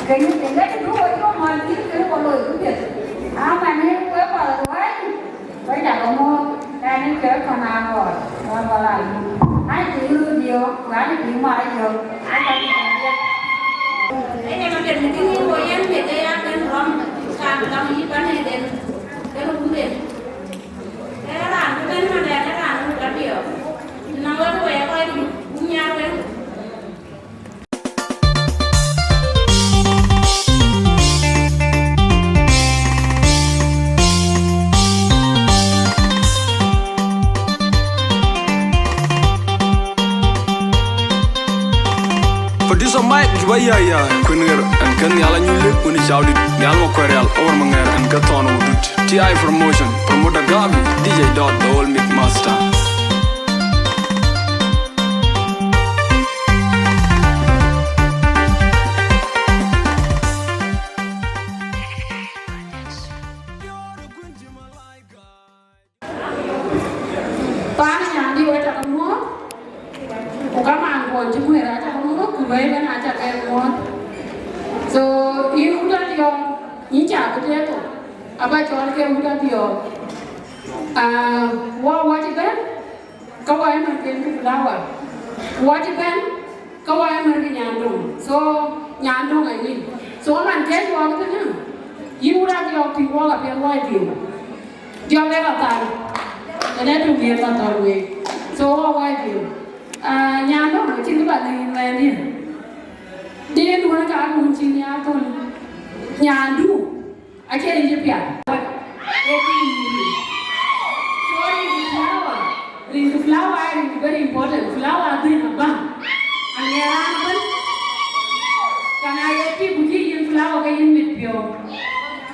Kënë, kënë, kënë, wek yom man, yïn kënë wek looi, ku piɛth. Ah, man, yïn wek wal ruääi. Wek ca ke mɔ̈ɔ̈th, ɣɛn ë kë kɔn aa ɣɔɔc, ɣɔn bä la yum. Ɣɛn cï röt diɔ̈ɔ̈k, ku ɣɛn cï mat yök, ɣɛn ka cï bɛ̈n diɛt. Ë yen apiɛth në kë ŋic wo yen meth ë ya kën rɔm, raan dɔm yï pan ëden, kën wuden. Ee raan bï bɛ̈n man dɛn, ee raan röt ka diɔ̈ɔ̈k. Nɔŋ wek wek kɔc dït, wun nyar wek. Producer Mike, juba ya ya, kuener, ɛn kën Nhial anyuc lip, wuni cawdit, Nhial Makuɛrial, owar Maŋɛr, ɛn kë thɔn wudut. T I Promotion, promoter Gavi, D J Dot, the old mix master. Pan Nyandï wek ca ke muɔ̈ɔ̈th, ku kamaan kuɔn cï kueer aca ke muɔ̈ɔ̈th, ku bɛ̈i bɛ̈n aca ke muɔ̈ɔ̈th. So, yïn wut Adiɔ̈ɔ̈k, yïn ca bï tëëk thok, aba cɔl ke wut Adiɔ̈ɔ̈k. Ah, wɔ wɔ cï bɛ̈n, ke wɔ ë märken ke Flower. Wɔ cï bɛ̈n, ke wɔ ë märke Nyandöŋ. So, Nyandöŋ ë yïn. So, man kɛ̈c wɔ tënë, yïn wut Adiɔ̈ɔ̈k tïŋ wɔ apiɛth wɔ ë diu. Diɔ̈ɔ̈k ë rɔt thar. Ënë tök yen rɔt thar wek. So, wɔ wɔ ë diu. Ah, Nyandöŋ, acïn kë ba lɛ̈k yïn wɛ̈ɛ̈r diɛ̈. Dï yen wën ka wun cï Nhial thöl. Nyandu. Acie rin cï piath. Ee piny yïn. So rin kë Flower, rin kë Flower, rin kë very important. Flower adhëŋ abaŋ. Aŋiɛc raan ëbën. Ka na ye tik ku cï yïn Flower ke yïn mit piɔ̈u.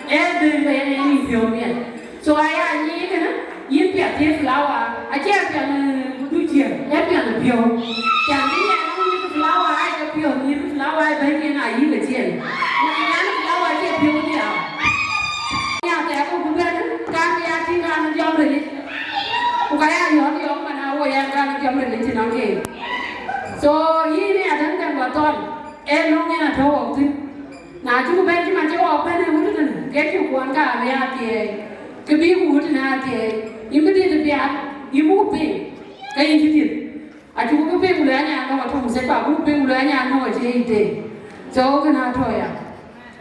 Ee dhëŋ ke yen ë yïn piɔ̈u miɛt. So aya nyic kënë, yïn piath ye Flower. Acie piath, eh, du ciëër, ee piath piɔ̈u. Piath yïn yen yïn Flower, aa ye piɔ̈u, yïn Flower ë bɛ̈ny yen ayï ke ciëën. Yïn Flower acie piɔ̈u diaal. Ya thɛɛr ku bï bɛ̈n, ka ke ya tïŋ raan jɔm rilic. Ku ka ya yɔ̈ɔ̈k yɔ̈ɔ̈k man awo yɛn raan jɔm rilic tïn ɔŋ keek. So, yïn ë adäŋ dɛ̈ŋ bä thɔn, ee löŋ yen atɔ̈ wok thïn. Na cuk bɛ̈n cï man cï wok bɛ̈n ë wut tënë, ke cuk kuɔn ka abï ya thiëëi. Kë bï ku wut tënë athiëëi. Yïn bï dhiëth piath, yïn buk piŋ, ke yïn cï dhiëth. Acuk bï piŋ ku lueel anya nɔŋ atɔ̈ musek, ku buk piŋ ku lueel anya nɔŋ acie yic tei. So, kënë atɔ̈ ya.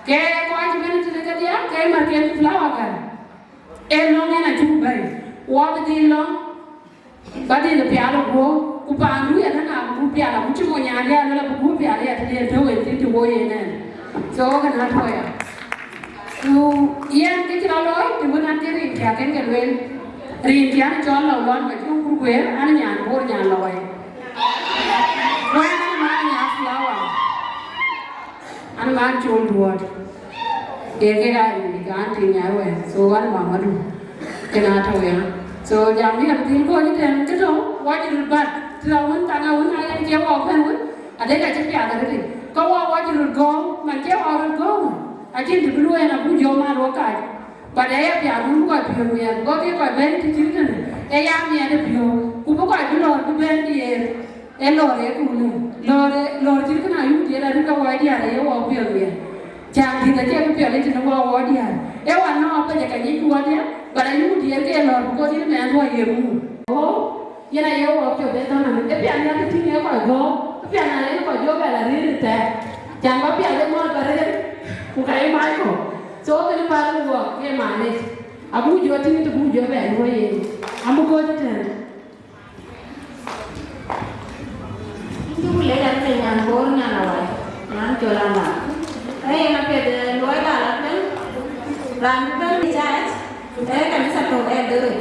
Ke kɔc cï bɛ̈n tënë kedhie, ke märken Flower gäl. Ee lɔ̈ŋ yen acuk bɛ̈i. Wɔ bï dhil lɔ̈ŋ, ba dhil pial ë guɔ̈u, ku paandu ya tënë abï gup pial, abï cï mony nyan ya luel abï gup pial ya tëde tök en thïn të wo yen ɛn. So, kënë atɔ̈ ya. Ku yen kë cï rɔt looi, të wën an ke rin thiak en ke lueel. Rin thiak cɔl lɔ luɔn ma cuk kur kueer, an nyan Bor nyan lɔ wai. Wɛn an man nya Flower. An man col duɔɔt. Ke ke ya rin ka an tin nya wɛn. So an mama du. Kënë atɔ̈ ya. So jam ni kan tin ko ni tɛn këtɔ̈, wɔ cï röt bat. Tïra wën thaŋ a wën a yen cie wɔ bɛ̈n wën. Adek acï piath arëëtic. Ke wɔ wɔ cï röt gɔ̈ɔ̈r, man cie wɔ röt gɔ̈ɔ̈r. Acïn të bï luɔi ɛn abuk jɔ man wɔ kac. But aya piath wun bï kɔc piɔ̈ɔ̈th miɛt, bï kɔc bɛ̈n të cït kënë, ee ya miɛt ë piɔ̈u, ku bï kɔc bï lɔ̈ɔ̈r bï bɛ̈n diëër, ee lɔ̈ɔ̈r ee kunë, lɔ̈ɔ̈r ee, lɔ̈ɔ̈r cït kënë ayuk diëër arëk ke wɔ diäär aye wɔ piɔ̈ɔ̈th miɛt. Cäŋ dït acie bï piɔl ë tënë wɔ wɔ diäär. Ee wɔ nɔɔk apɛcë ka nyic wɔ diäär, but ayuk diëër ke lɔ̈ɔ̈r, because yïn mɛɛn wɔ ye muk. Oh, yen aye wɔ piɔ̈ɔ̈th ë thaman, ee piath ya bï tïŋ ee kɔc Go, pian na yen kɔc jɔ bɛ la rëër ë thɛɛr. Can ba piath ë mɔ̈l ba rëër, ku ka ye mac kɔ̈u. So, kënë päl ë wɔɔk, ke mac lec. Abuk jɔ tïŋ të buk jɔ bɛ luɔ̈i yen. Amuk kɔc ëtɛ̈ɛ̈n. Cuk lec an, ke nyan Bor nyan Awai, nyan col ala. Ee yen apiɛth, ee, luɔi la la tën, raan bï bɛ̈n ë church, ee kanitha tök Eldoret.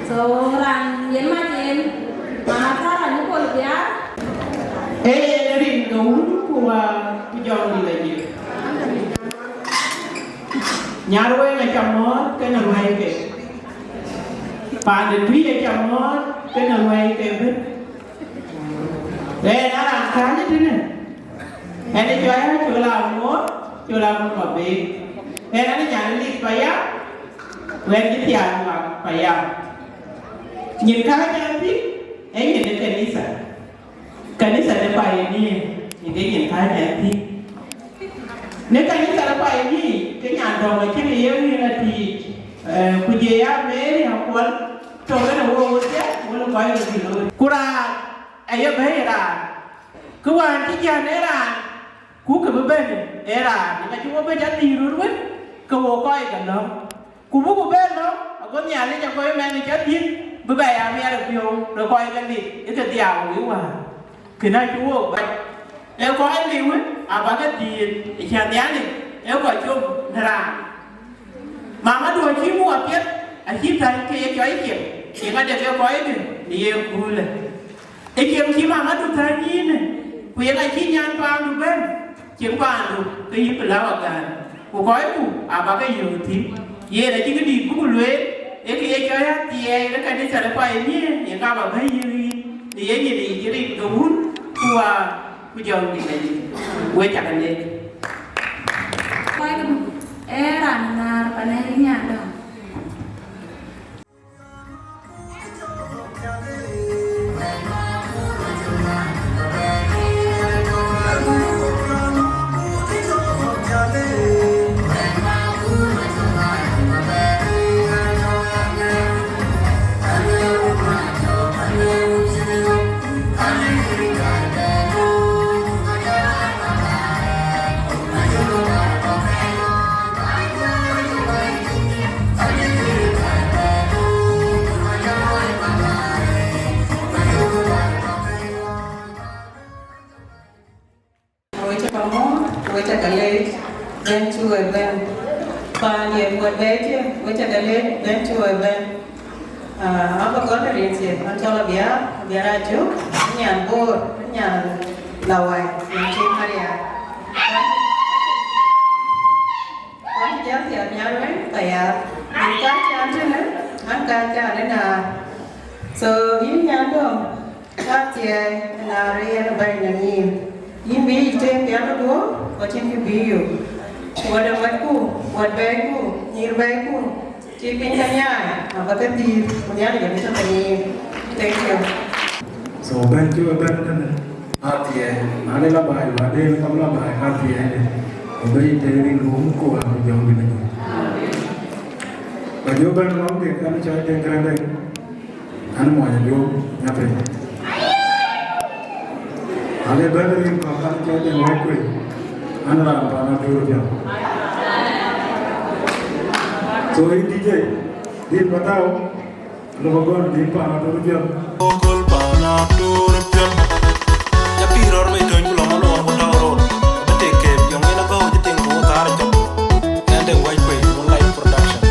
So, raan yen mac yen, Mama Sarah Nyikol Biar. Ee yen rin ke wun ku, aa, ku jɔŋdït la jik. Nyarweŋ aca mɔ̈ɔ̈th kenë ruaike. Paan de Tuic aca mɔ̈ɔ̈th kenë ruaike ëbën. Ɣɛn a raan kääc ë tënë. Ɣɛn ë cɔɔl ya col aŋoot, col aŋoot Mabek. Ɣɛn a nyan lik payam, ɣɛn cï thiaak ŋuak payam. Nyin kääc ɣɛn thïn, ee nyin ë kanitha. Kanitha de Pioneer, ë ke nyin kääc ɣɛn thïn. Në kanitha de Pioneer, ke nyan dɔm acïn ye ɣin atiic, eh, ku je ya Mary Akuɔl, tɔ̈ ënë wo wodhie, wo në kɔc ke bï looi. Ku raan aye bɛ̈i raan, kë wään cï jäl ë raan, ku kë bï bɛ̈n ë raan, ŋa cï wo bɛ̈c adhil röt wën, ke wo kɔc ke lɔ̈ŋ. Ku buk bɛ lɔ, ago Nhialic akɔc mɛn ë cä dhiëth, bï bɛ ya miɛt ë piɔ̈u, röt kɔc ke lik ë ke dhiau ë wäär. Kënë acï wook bac. Ee kɔc liu, abä ke dhiëëth, ë cä Nhialic, ee kɔc cop në raan. Mama du acï muk apiɛth, acï thäny ke ye cɔc ciem, cieŋ ade ke kɔc dï në ye kuulë. Ë cieŋ cï mama du thäny yïnë, ku yen acï nyan paandu bɛ̈n, cieŋ paandu ke yï pilau agän, ku kɔcku abä ke yök thïn. Yen acï këdït buk lueel, ee kë ye cɔɔl athiɛɛi ë kanitha de Pioneer, yen ka bä bɛ̈n yï riit, në ye nyin yic rin ke wun, ku wäär, ku jɔŋdït la jik. Wek cä ke lec. Kɔc ke du, ee raan naar pan ee nyan dɔm. Wek cä ke mɔ̈ɔ̈th, wek cä ke leec, bɛ̈n cï we bɛ̈n. Paan ye kuɔt bɛ̈ɛ̈i cï, wek cä ke leec, bɛ̈n cï we bɛ̈n. Ah, abä gɔl ë rin thiëëth, an cɔl Abiaar, Abiaar Acök, nyan Bor, nyan Lawai, nyan cï Maria. Kɔc jäl thiaak nhial wën ka ya. Yïn ka cän tënë, an ka cän ëna. So, yïn nyan dɔm, ka thiɛɛi ëna riɛɛn bäny në nyïïn. Yïn bï yic tëëk pial ë duɔ̈ɔ̈r, ku acïn kë bï yök. Wɛ̈t ë wɛ̈tku, wɛ̈t bɛ̈ɛ̈iku, nyïïr bɛ̈ɛ̈iku, cï piny ke nyaai, abä ke dhil, ku Nhialic abï tɔ̈ ke nyïïn. Thank you. So, bɛ̈n cï we bɛ̈n tënë, athiɛɛi, na le la baai, ba den kam la baai, ka thiɛɛi de. Ku bï yic tëëk rin ruum ku wäär ku jɔŋdït la jik. Ba jɔ bɛ̈n lɔŋ de, an cɔl Deŋ Gɛ̈rɛ̈ŋ Deŋ, an mony Ajuɔŋ, Nyapiny. Ale bɛ̈n rin kɔ̈k, an cɔl Deŋ Wɛ̈t Kuei, an raan pan Atur Piɔ̈u. So, yïn D J, dhil ba tääu, lok agɔl dhil pan Atur Piɔ̈u. Agɔl pan Atur Piɔ̈u. Ya pïïr rɔt bei töny ku lɔ malɔɔr ku tɔ̈u rot. Abï tek keek, yɔŋ yen abä wïc tiŋ ku thäär jɔk. Nɛn Deŋ Wɛ̈t Kuei, Moonlight Production.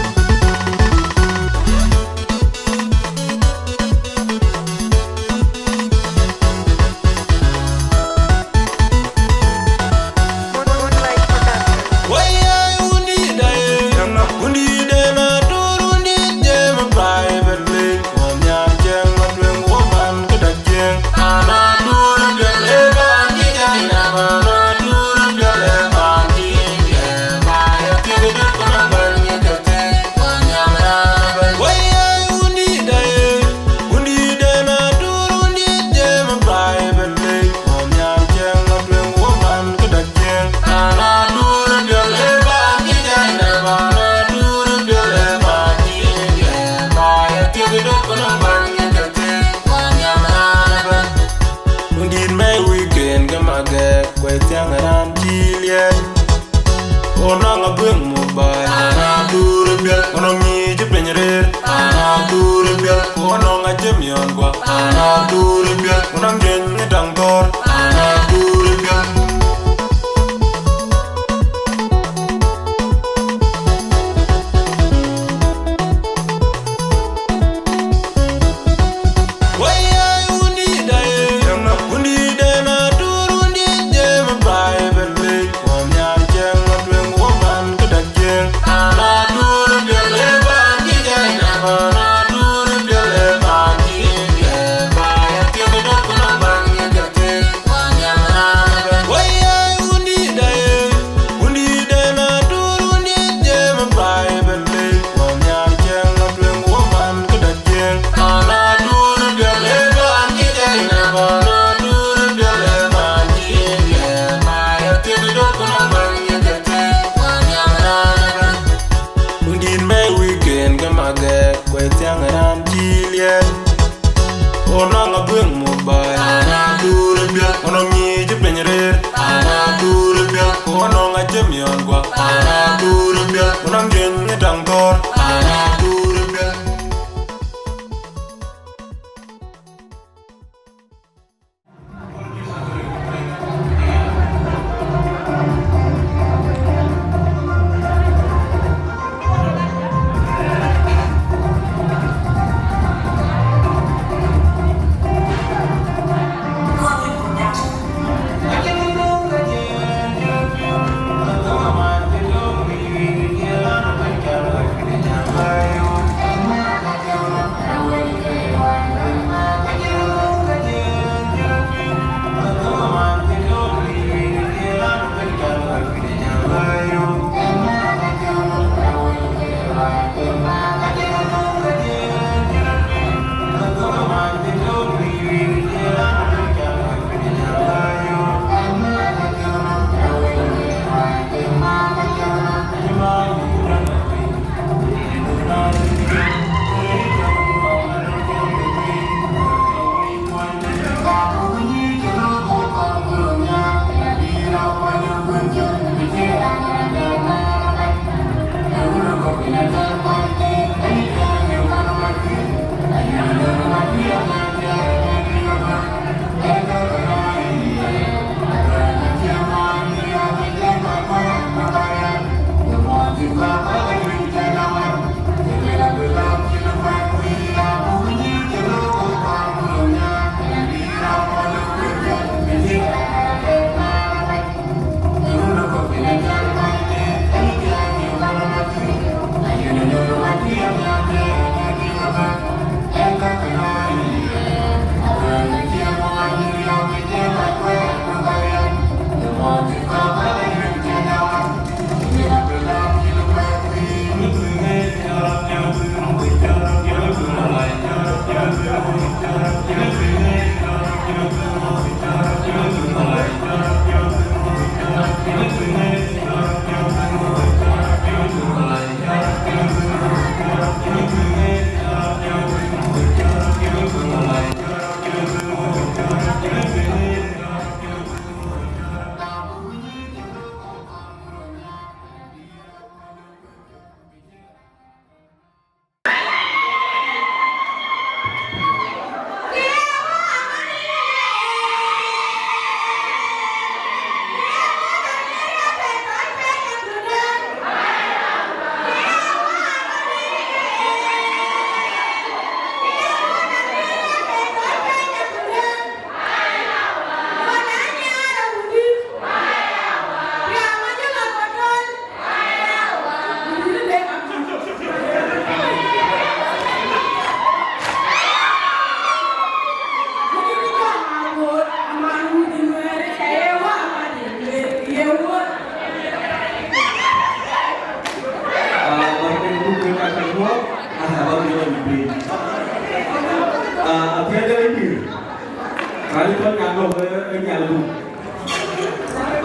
Raan cɔl Nyan Lɔ̈k, ee, ee Nyan Lɔ̈k.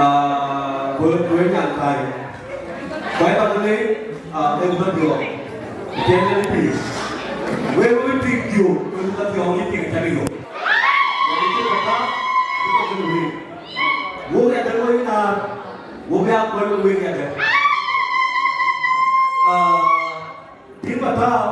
Ah, ku, ku ee Nyan Kai. Ku ë bäk lëk, ah, ee bäk diɔ̈ɔ̈k. Tiɛŋ ë pïïr. Wek, wek pïïr diɔ̈ɔ̈k, wek bäk diɔ̈ɔ̈k, yïn pïïr cä diɔ̈ɔ̈k. Wek cï bäk, bäk lëk wek. Wok ya dɛ̈t wok ë naar, wok ya kuɔl wek ya dɛ̈t. Ah, Bï Mathaau.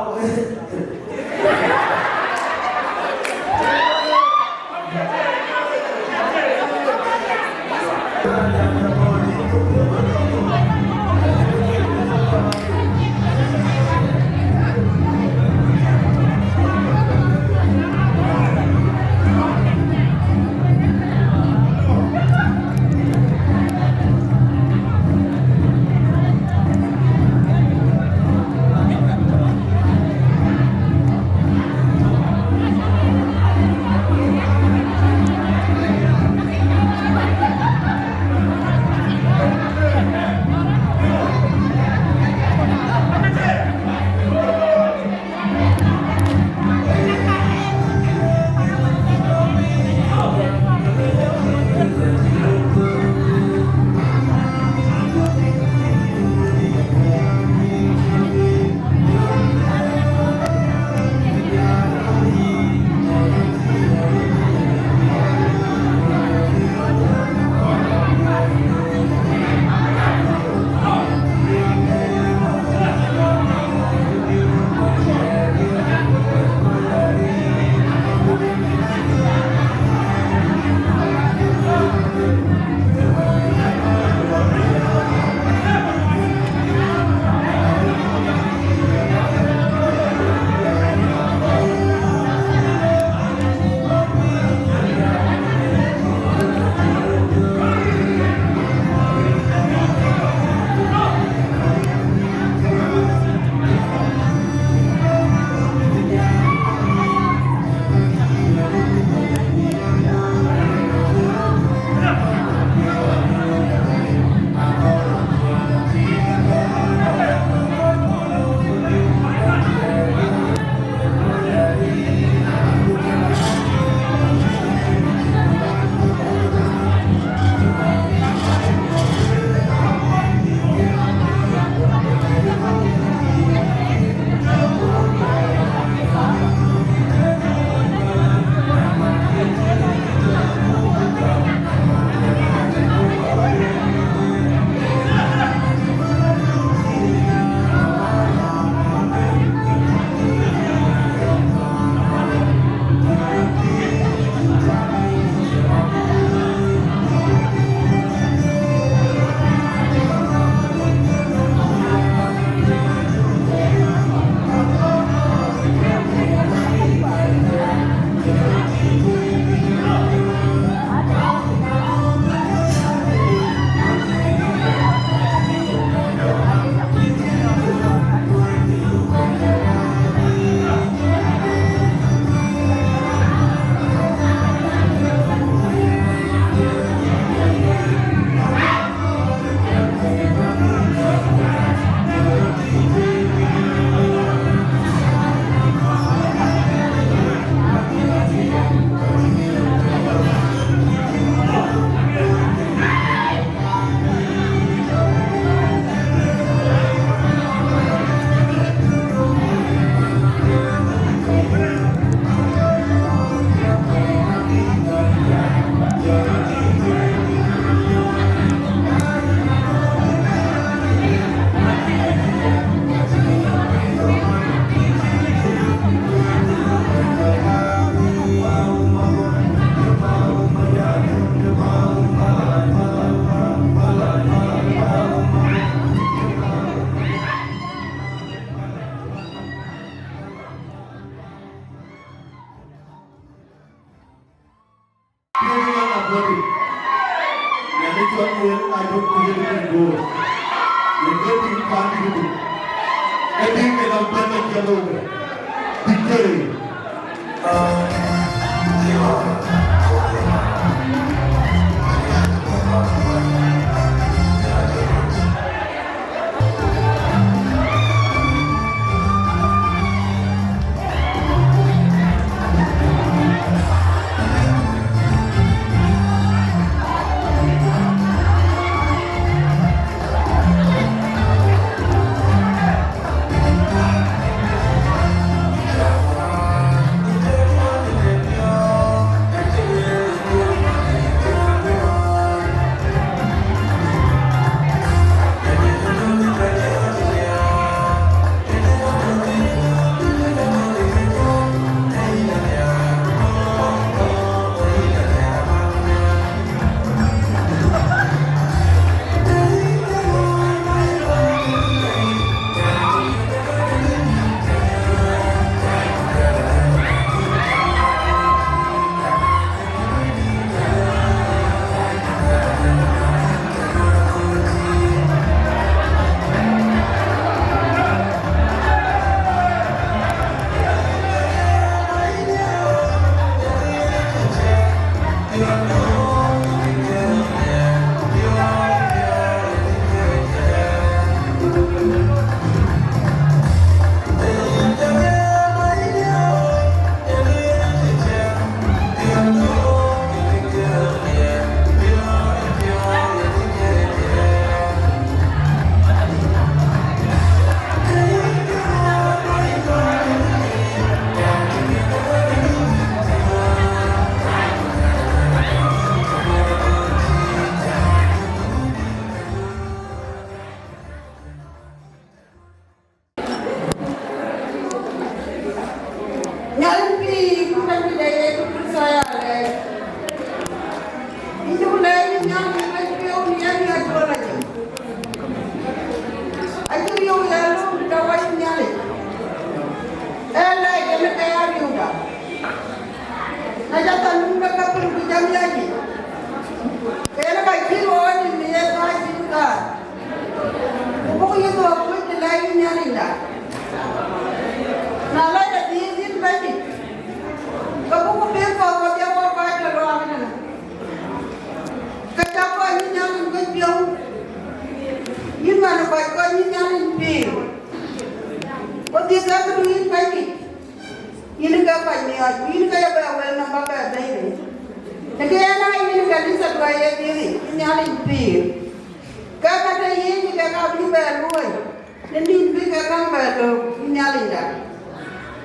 Nhialic pïïr, ku Bɛ̈nydït de Yecu Kërtho ya lɛɛc. Yïn cuk lɛɛc yïn Nhialic, Bɛ̈ny piɔ̈u, yïn ya jɔl ajï. Acï riëëu ya lööm të tɔ̈u wɔ yïn Nhialic. Ee lɛɛc yen ke ya riëëuda. Na ca thar num ke ka pïl ku jam ya jï. Ke yen ka cï luɔɔi nïm në ye thac cïn kaar. Ku buk yï dhuɔ̈k kuc të lɛɛc yïn Nhialicda. Na lɔc adhil yïn Bɛ̈nydït, ke buk piŋ kɔ̈k wadhie wɔ kɔc tɔ̈ luaak ëtënë. Ke cä kɔc yïn Nhialic guöc piɔ̈u, yïn man ë kɔc kɔc yïn Nhialic pïïr. Wadhie ke këdu yïn Bɛ̈nydït, yïn ke kɔc miɔɔc, ku yïn ke ye bɛ wël nɔm ba bɛ bɛ̈i bei. Të ke yen aa yïn kanitha duɔ̈i ye dhiëëth yic, yïn Nhialic pïïr. Ke ka tɔ̈ yiic ke ka bï bɛ luɔ̈i, në nïn bï ke käŋ bɛ lök, yïn Nhialicda.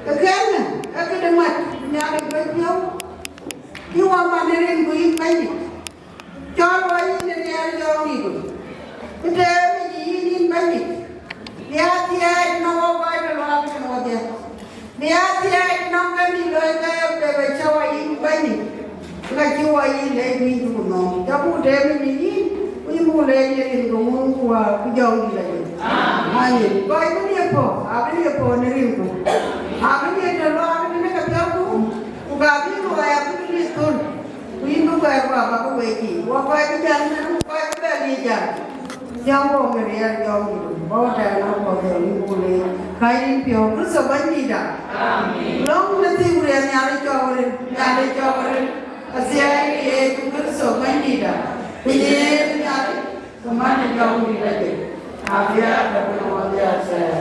Ke kënë, ee këde mat, yïn Nhialic guöc piɔ̈u. Yïn wɔ man në rinku yïn Bɛ̈nydït. Cɔl wɔ yïn ë riɛl yɔ̈ɔ̈k yic, bï tëëm yic yïn, yïn Bɛ̈nydït. Bï ya thiëëc nɔm wɔ kɔc tɔ̈ luaak ëtënë wadhie. Bï ya thiëëc nɔm kë nïn looi ke bï bɛ cä wɔ yïn Bɛ̈nydït. Ka cï wɔ yïn lɛc bï yïn cuk nɔm. Cä buk tëëm yic yïn, ku yïn buk lɛc në rinku Wun ku Wät ku Jɔŋdït Lajik. Amen. Kɔc bï ye puɔ̈u, abï ye puɔ̈u në rinku. Abï ye tɔ̈ luaak ëtënë ke piɔ̈u, ku ka bï luɔi abï bï thöl. Ku yïn bï kuɛɛr ku abäk wec yiic, wɔ kɔc bï jäl ëmën, ku kɔc bï bɛ liic jäl. Jam wɔ në riɛl Jɔŋdït, bä wɔ tɛ̈ɛ̈n ë kuɔth ë yïn buk leec. Ka yïn piɔ̈u Kërtho Bɛ̈nydïtda. Amen. Lɔ̈ŋ në thim riɛl Nhialic cɔk rin, Nhialic cɔk rin. Athiɛɛi Yecu Kërtho Bɛ̈nydïtda. Ku yen Nhialic, ku man ë Jɔŋdït Lajik. Abï ya tɔ̈ në ɣɔn dhiath thɛɛr.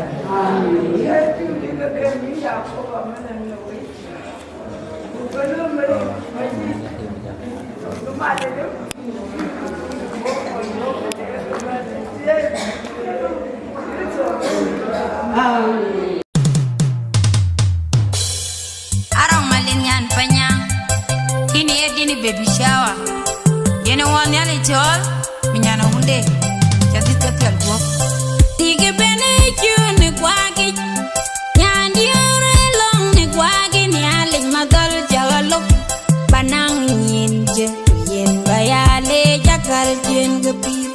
Amen. Arɔŋ Malin Nyan Panya, kini ye dini baby shower. Yene wɔ Nhialic cɔɔl, mi nyan awunde, ca dhith ke piɛl guɔ̈p. Dïgë bɛ̈n ë cun ë kuakic, nyan diäär ë lɔ̈ŋ në kuakic, Nhialic madhɔl cä ɣa lop, ba naŋ nyin jë, ku yen ba ya leec akäl ciëën ke pïïr.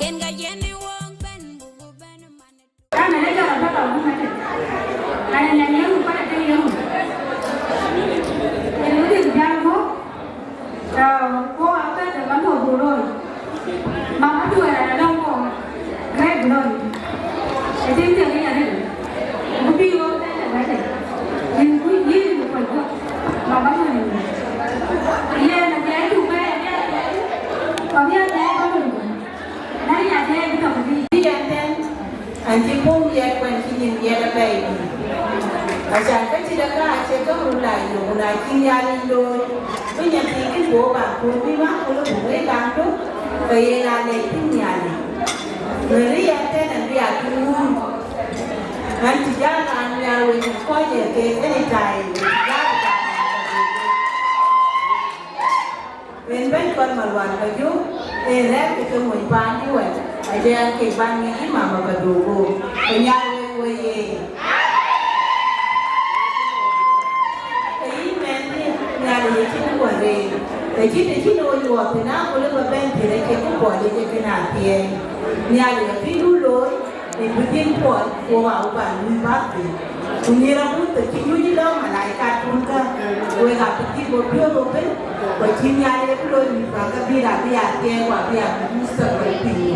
Yen ka yen ë wok bɛ̈n, ku bɛ̈n ë man. Raan ënë jɔl abä ka wun atek. Raan ënë yɛn yɛn wun kɔn atek yɛn wun. Yen wun dik jal guɔ̈p. Ku abɛ de man tuɔɔk bu looi. Mama tuɔɔk raan adɔŋ kɔɔr. Grek looi. Ë tim thiek ë yɛn rin. Ku bï ɣöö bɛ de bɛ de. Yen ku yïn ku kɔc guɔ̈p. Mama tuɔɔk rin. Yen adhiɛɛc cuk bɛ adhiɛɛc. Ku abï adhiɛɛc bä looi. Bï yɛn tɛ̈n, an cï puɔ̈u riɛt ku an cï nyin riɛt apɛi. Acan ke cït aka acie käŋ röt la yök, ku na cï Nhialic looi, bï nyan thiinkï puɔ̈u ba kuur bï man ku lë buk wëi kaŋ tök, ke yen aa lɛc thïn Nhialic. Wën rï yɛn tɛ̈n an bï a tïŋ wun. An cï jal raan nhiaar wec kɔc ë keek anytime, wec jal raan. Rin bɛ̈ny kɔn Malual Majök, ee rɛ̈ɛ̈r ke ke mony paan juëc, acie an kek ban ŋic yï mama Kadogo, ku nyaai wek woi ye. Ke yïn mɛnhdiɛ̈, Nhialic acïn wär reer, të cït të cïn ɣööc wuɔɔth thïn, aköl ë bä bɛ̈n thïn, acie kë puɔl yic ee kënë athiɛɛi. Nhialic abï du looi, Ë bï dhil puɔl, ku wok aa wok bä luui bäk thïn. Ku nyïïr abuth, të cï nyuc ë lɔ̈ɔ̈m malaika tuŋ kä, wek aa bï dhil bɔ̈ piɔ̈ɔ̈th ëbën, ku acïn Nhialic abï looi mïth bä ke bï raan bï aa thiɛɛi, ku abï aa bï mustakbal piny.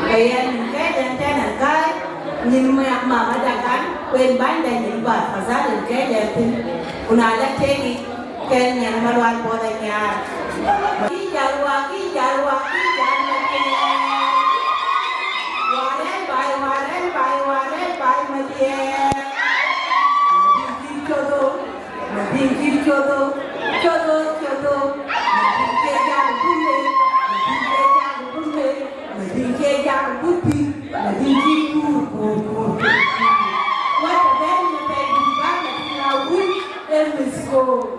Ke yɛn nïn kɛɛc ɛn tɛ̈n ɛn kääc, nyin ma-, mama Dagan, ku en bänyda nyin bä, azal en kɛɛc ɛn thïn. Ku na la tekic, ke nyan Malual Bol Anyaar. Wä kï jäl, wä kï jäl, wä kï jäl Madiɛɛr. Wä rɛ̈ɛ̈r baai, wä rɛ̈ɛ̈r baai, wä rɛ̈ɛ̈r baai Madiɛɛr. Madiŋ cï codho, Madiŋ cï codho, codho, codho. Madiŋ cie jak bï meth, Madiŋ cie jak bï meth, Madiŋ cie jak bï pïr, Madiŋ cï kuur, kuur, kuur, kuur. Wä të bɛ̈n në pɛɛi dït bä Madiŋ Awïl ë mïth koor.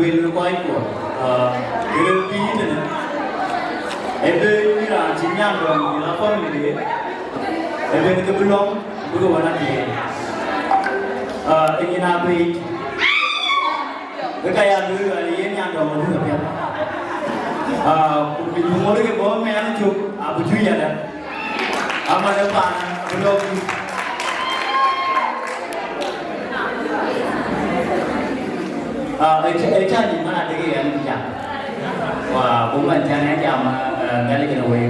Wël kɔc kuɔ, aa, wël pïïr tënë. Ë bɛ̈n raan cï nyan dɔm, bï la family de. Ë bɛ̈n ke bï lɔ̈ŋ, bï ke wën athiëëc. Aa, ë nyin abëëc. Ke ka ya lueel wɛ̈l yen nyan dɔm aduk apiɛth. Aa, ku bï ŋot ke bɔ̈ mɛɛn cök, abï tui yadɛ̈. Ama de paan, abï lɔ̈k tui. Ah, ë cä, ë cä nyin man adek yen jam. Wa, ku man cä ŋɛn jam, eh, Nhialic yen wëi.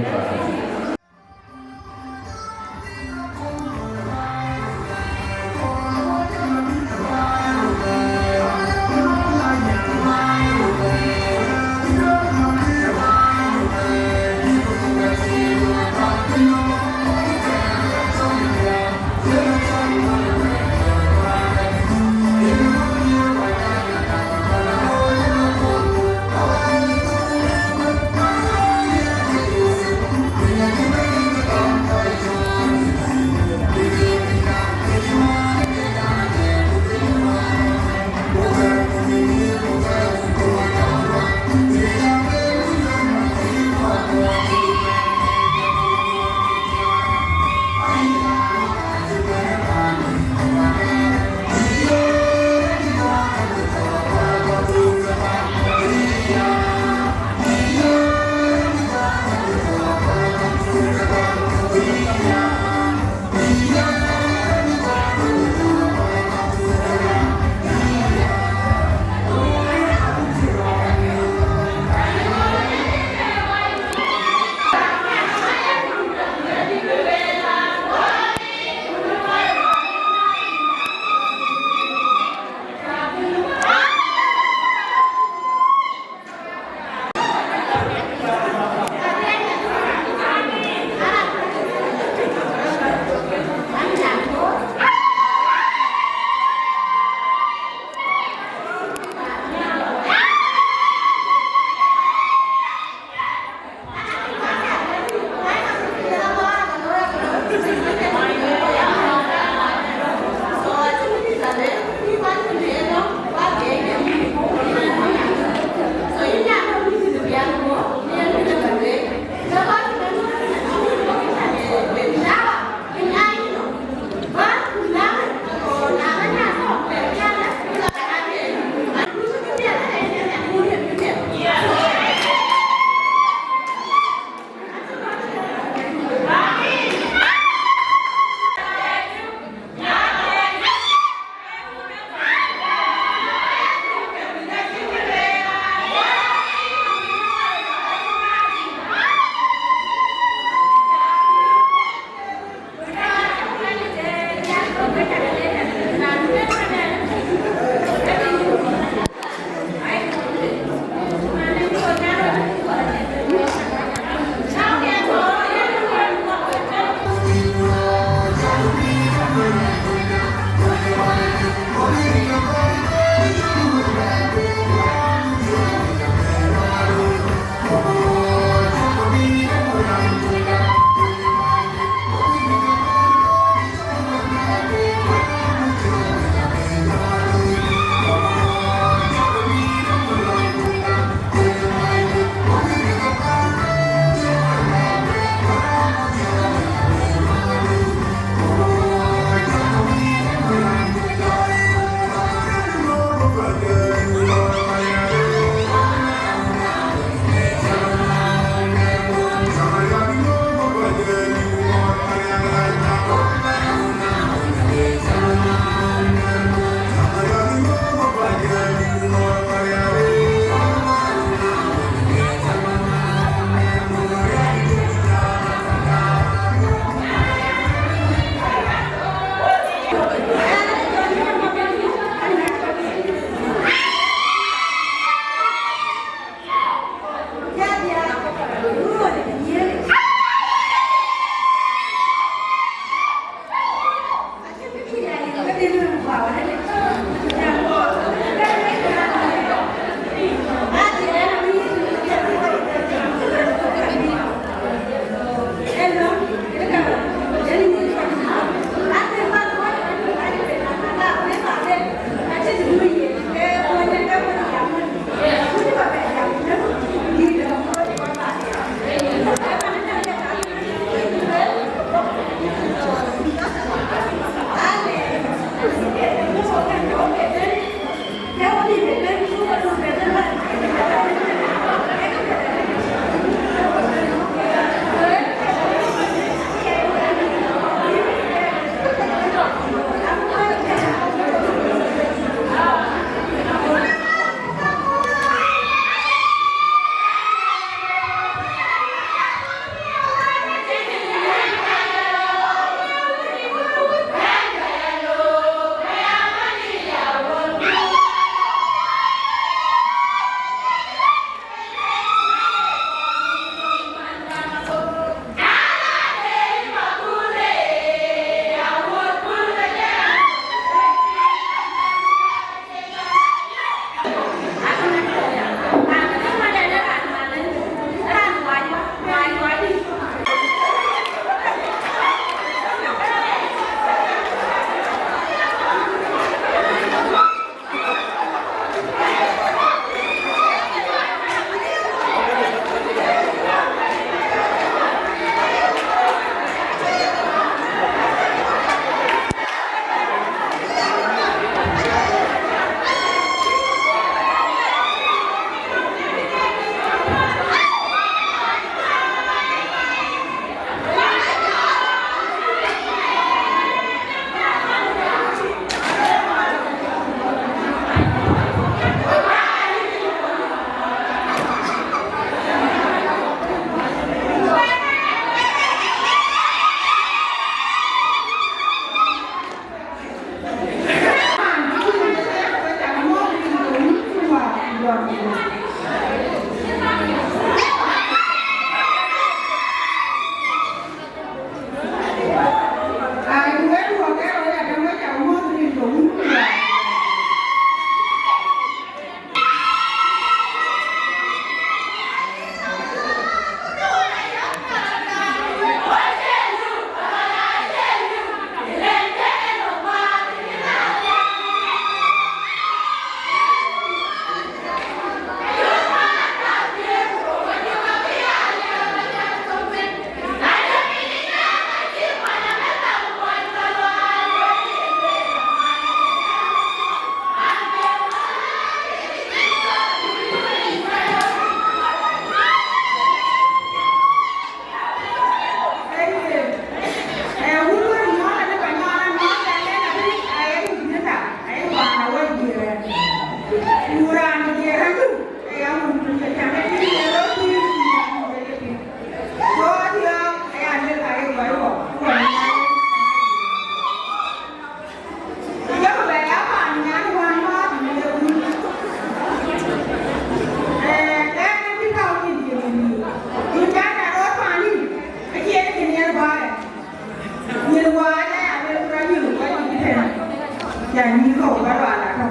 Cän yïn kɔ̈u ba lual atɔ̈.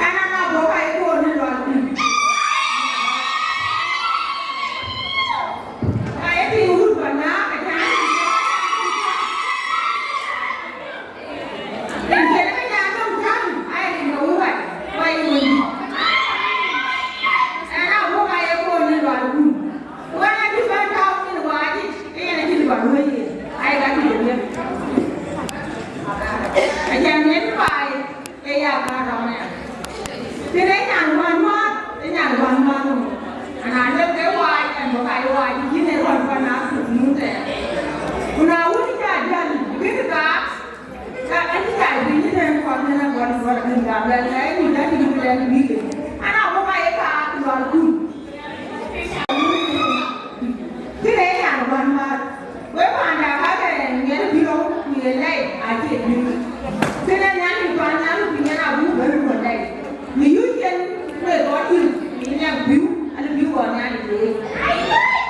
Ɛn ana bɔ̈ ka ye kɔɔr në lual kun. Ka ye piŋ wut ba na ka cän. Rin kën ke nyan nɔm cän, ai rin ke wut ba, ba ye wun. Ɛn abɔ̈ ka ye kɔɔr në lual kun. Wën acï bɛ̈n tɔ̈u thïn wääc yic, ke yen acï lɔ luɔ̈i yen, ai ka cï lɔ yen. Acan yen baai, ke ya ka rɔm ya. Tëde nyan wän määr, ke nyan wän määr ŋö? Ana lëk ke wääc, ɛn bɔ̈ ka ye wääc, yïn ë rɔn pan a thuk nu thɛɛr. Ku na wun ca jäl, bï kë ka, ka ɛn cï ca bï yïn ë kɔn yen ë gɔl gɔl kën ka bɛ̈n, na ë nu da cï nu dɛn bï ke. Ana bɔ̈ ka ye ka lual kun. Kënë ë nyan wän määr. Wek panda ka ke ŋiɛn bï rou ku ye lɛi acie bï. Kënë nyan ë pan nyan ku nyan abuk bɛ̈n ku lɛi. Në yuc yen wek gɔl yïn, në nyan bïu, an bïu gɔl nyan ë.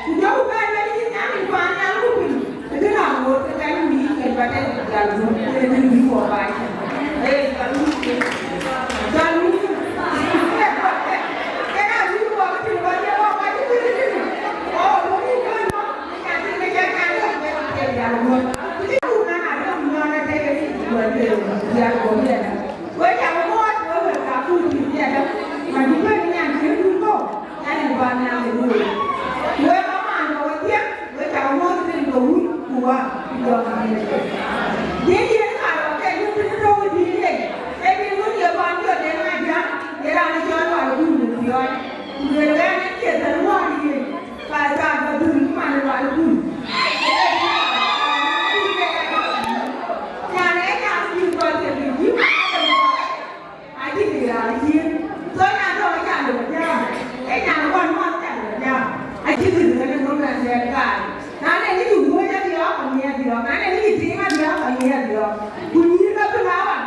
Ku jɔku bɛ̈n wek yïn nyan ë pan nyan ku piny. Ëtënë aŋoot ke kɛn wïc kën ba tɛ̈n jäl guöp, ëtënë wïc wɔ baai. Ee, jäl wïc kën. Jäl wïc kën. Kënë awïc wɔ ke tïŋ ba jɛ wɔ ba jɛ wïc kën. Ɣɔn wïc kën nɔ, ë nyan tïŋ ke cä nyan kën ke jäl guöp. Ku cï wun nɔn adöŋ nɔn ë tëë ke tïŋ guöp, jäl guöp yɛn. Wek cä wä muɔɔc, wek wek ka kuc piny yɛn däŋ. Man cï bɛ̈n nyan cï dun kɔ̈u, nyan ë bä nyan ë duööi. Wek aman bä we thiëk, wek cä wä muɔɔc rin ke wun ku wä ku jɔ ka rin ke. Dhiëc yen ka rɔ ke yök piny tɔ̈u ë piny yic, ee piny wun ye bän jɔ den ŋa jam, ye raan ë cɔl wal kun në piɔ̈ɔ̈c. Ku luelkë an, ë thiëth ë ruɔ̈ɔ̈n yic. Ka, ka, ka dhil man wal kun. Nyan ë nyan kun kɔc ke bï yïk. Acï bï raan cïn. So nyan tɔ̈ acan bï jam. Ee nyan wan wan acan bï jam. Acï bï raan ë nɔm na thiɛɛl kaai. Na ne ni wuöc adiɔ̈ɔ̈k, ka ŋiɛc adiɔ̈ɔ̈k. Na ne ni tiiŋ adiɔ̈ɔ̈k, ka ŋiɛc adiɔ̈ɔ̈k. Ku nyïïr ka bï la wan.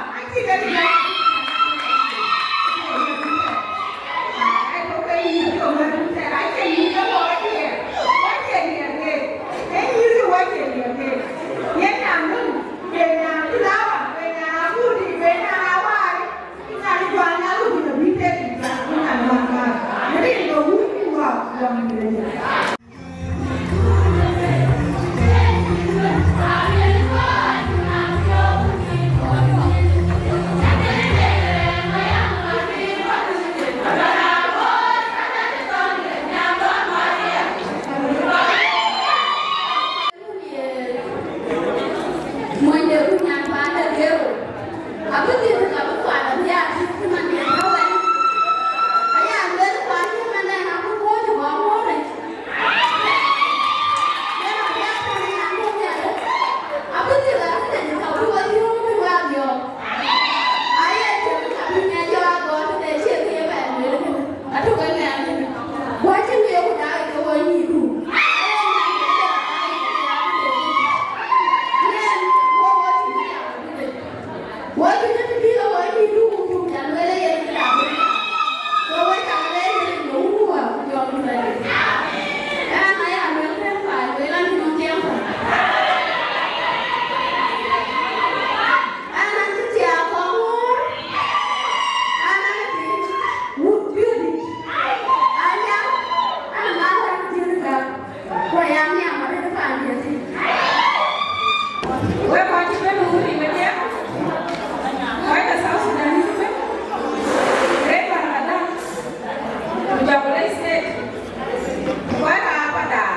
Wek kɔc cï bɛ̈n wut yic wedhie, kɔc ke South Sudan ëbën, Greater Adal, ku Jonglei State, ku kɔc ke Apadaŋ,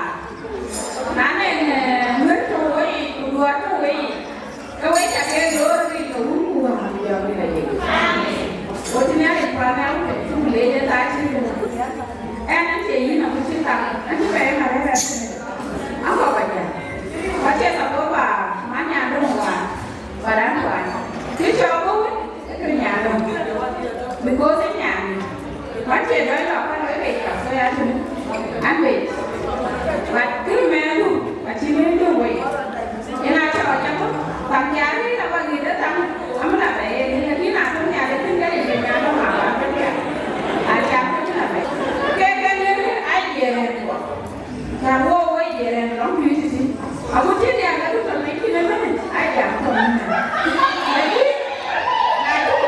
na nɛn, eh, Nuer tɔ̈ wei, ku Duɔɔr tɔ̈ wei, ke wek ca ke loor rin ke wun ku wäär ku jɔŋdït aye. Ku cï Nhialic kuan nhial ku cuk leec ë thaar cï röt. Ɛn, ɛn cie yïn agut cï thaar, ɛn cï pɛɛi ëmën arëët rɛ̈ɛ̈r tënë. Aŋɔ̈k ajäl. Ku acie support ba man nyan döŋ wäär, ba dan kuan. Kë cɔk bɔ̈ wën, ë kë nyan döŋ. Because ë nyan. Wan cie dɔc lɔ kɔn wek bec ka, so ya tënë an bec. But kërë mɛɛndu acï mɛɛn döŋ wei. Yen a cɔɔc jakɔ, thaŋ cä rëër abä ɣet ë thaŋ, amï la bɛ yen, lakin a tɔ̈ nhial ë thïn, ke yen ke nyan döŋ a bä bɛ diäk. A cam ke cï la bɛ. Ke ke yen a jiɛɛr rɛ̈ɛ̈r kuɔ. Raan wok wok jiɛɛr rɛ̈ɛ̈r lɔŋ tui tïtï. Agut cï diäk ke du tɔ̈ piny cïn ëmënë, a jam tɔ̈ ëmënë. Lakin, na cuk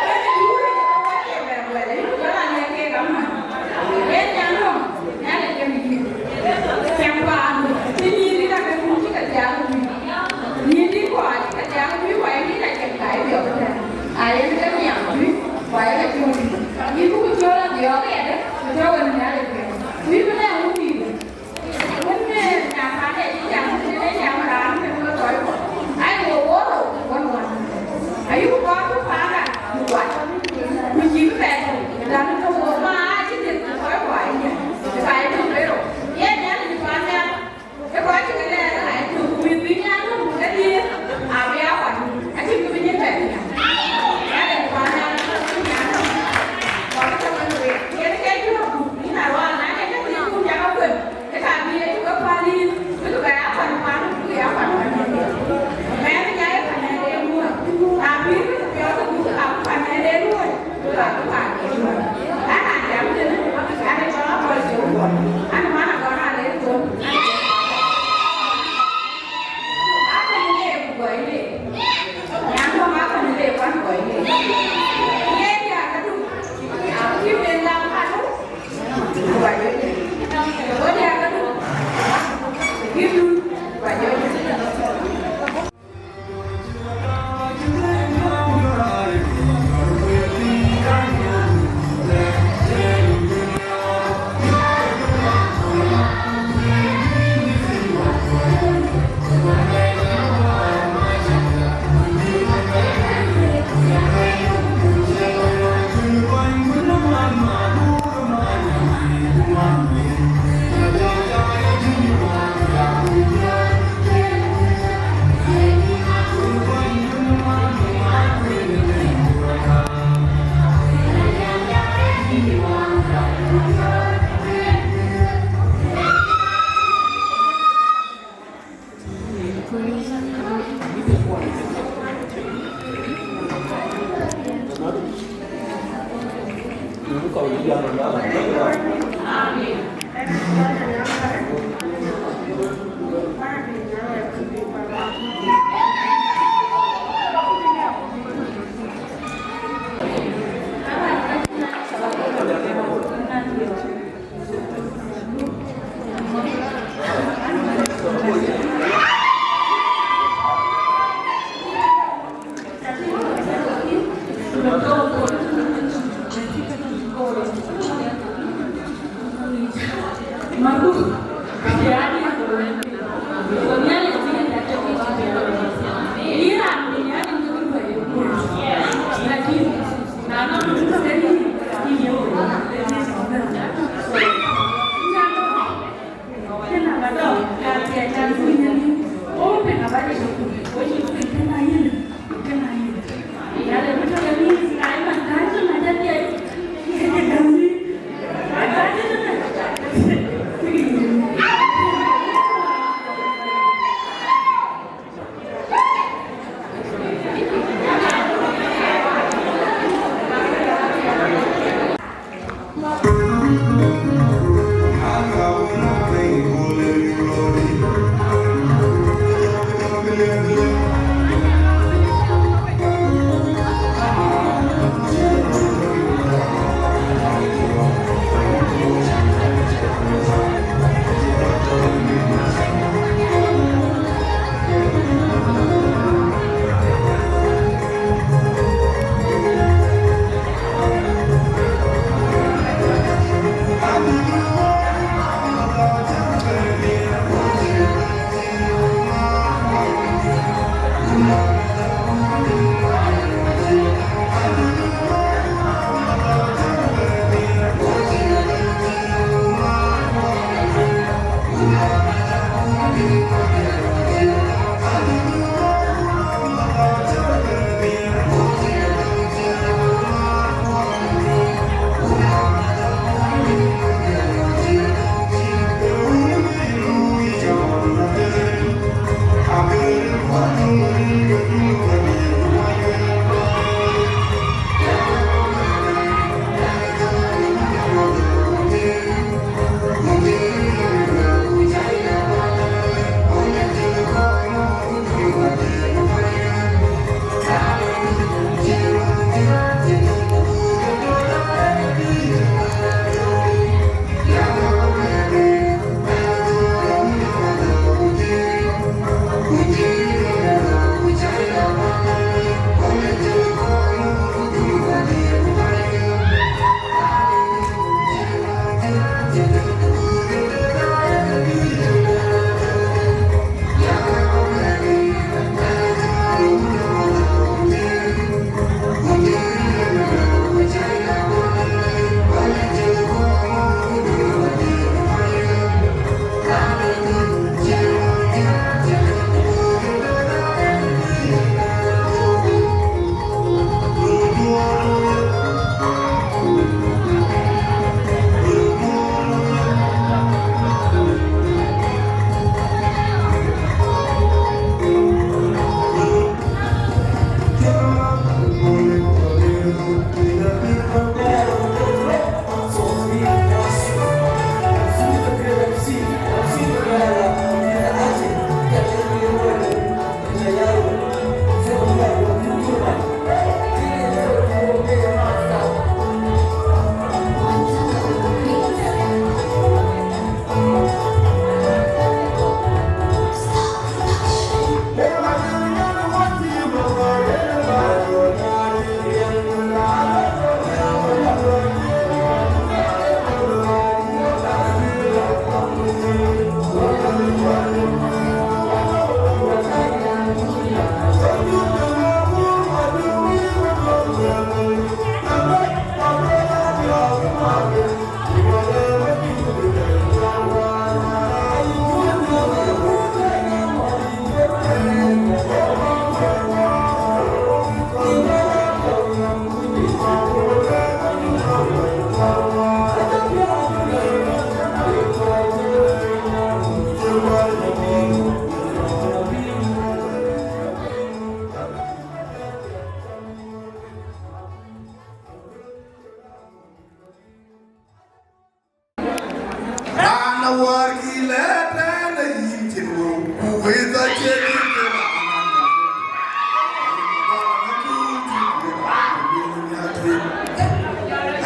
Awär kï lɛ̈ɛ̈t ënë yïn cïn wëu, ku wëi dhɔ̈c cie yïn ke raan.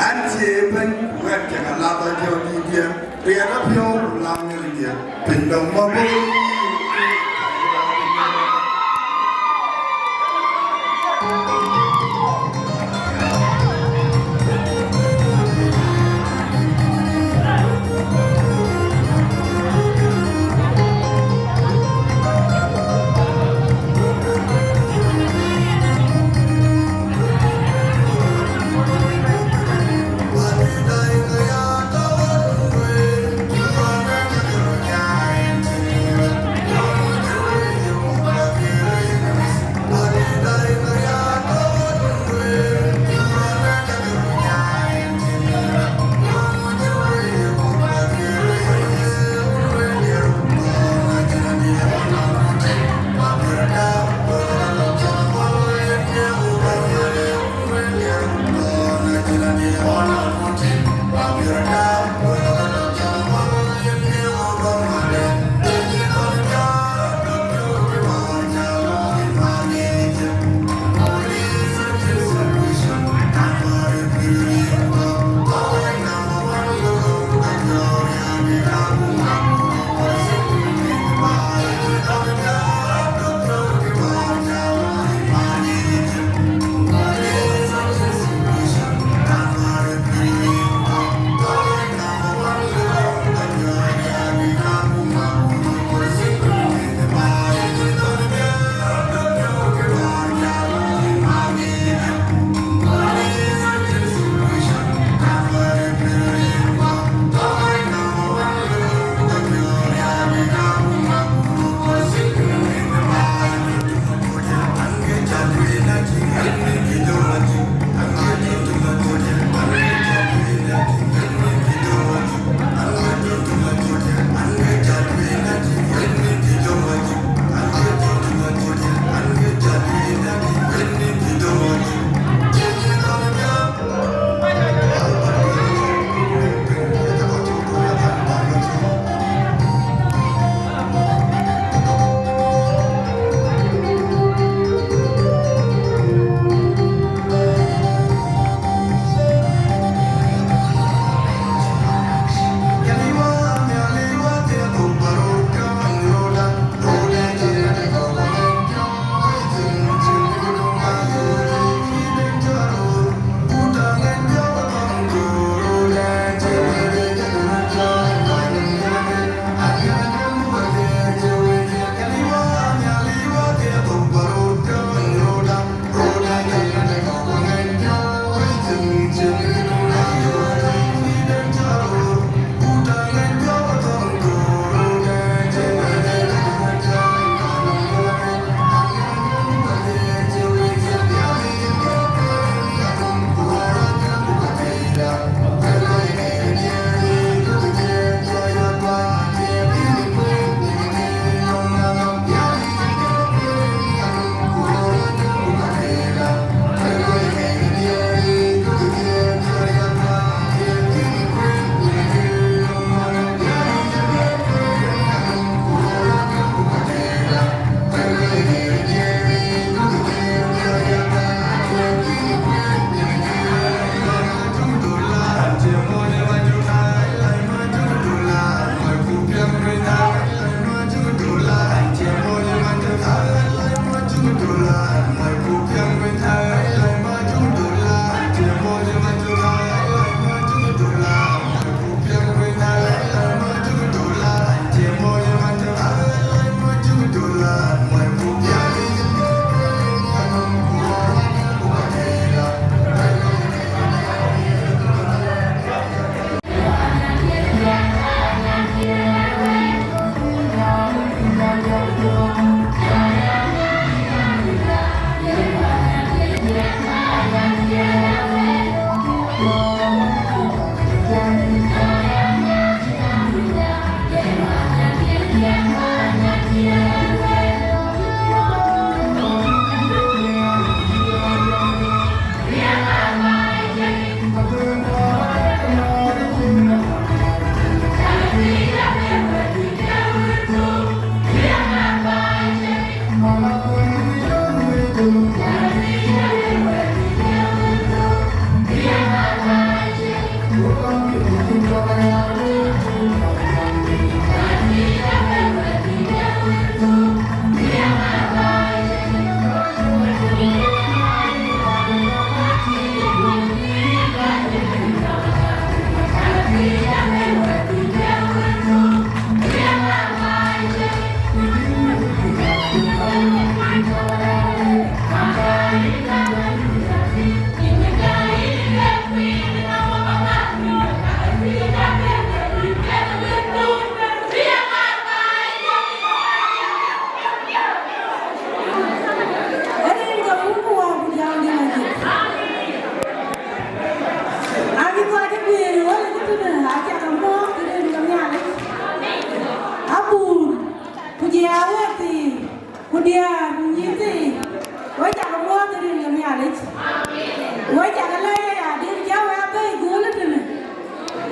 An cie bɛ̈ny, ku ɣɛn cï ka lath ë jɔt dït diɛ̈, riɛt apiɔ̈u ku lam ŋic diɛ̈, piny dɔm mabor.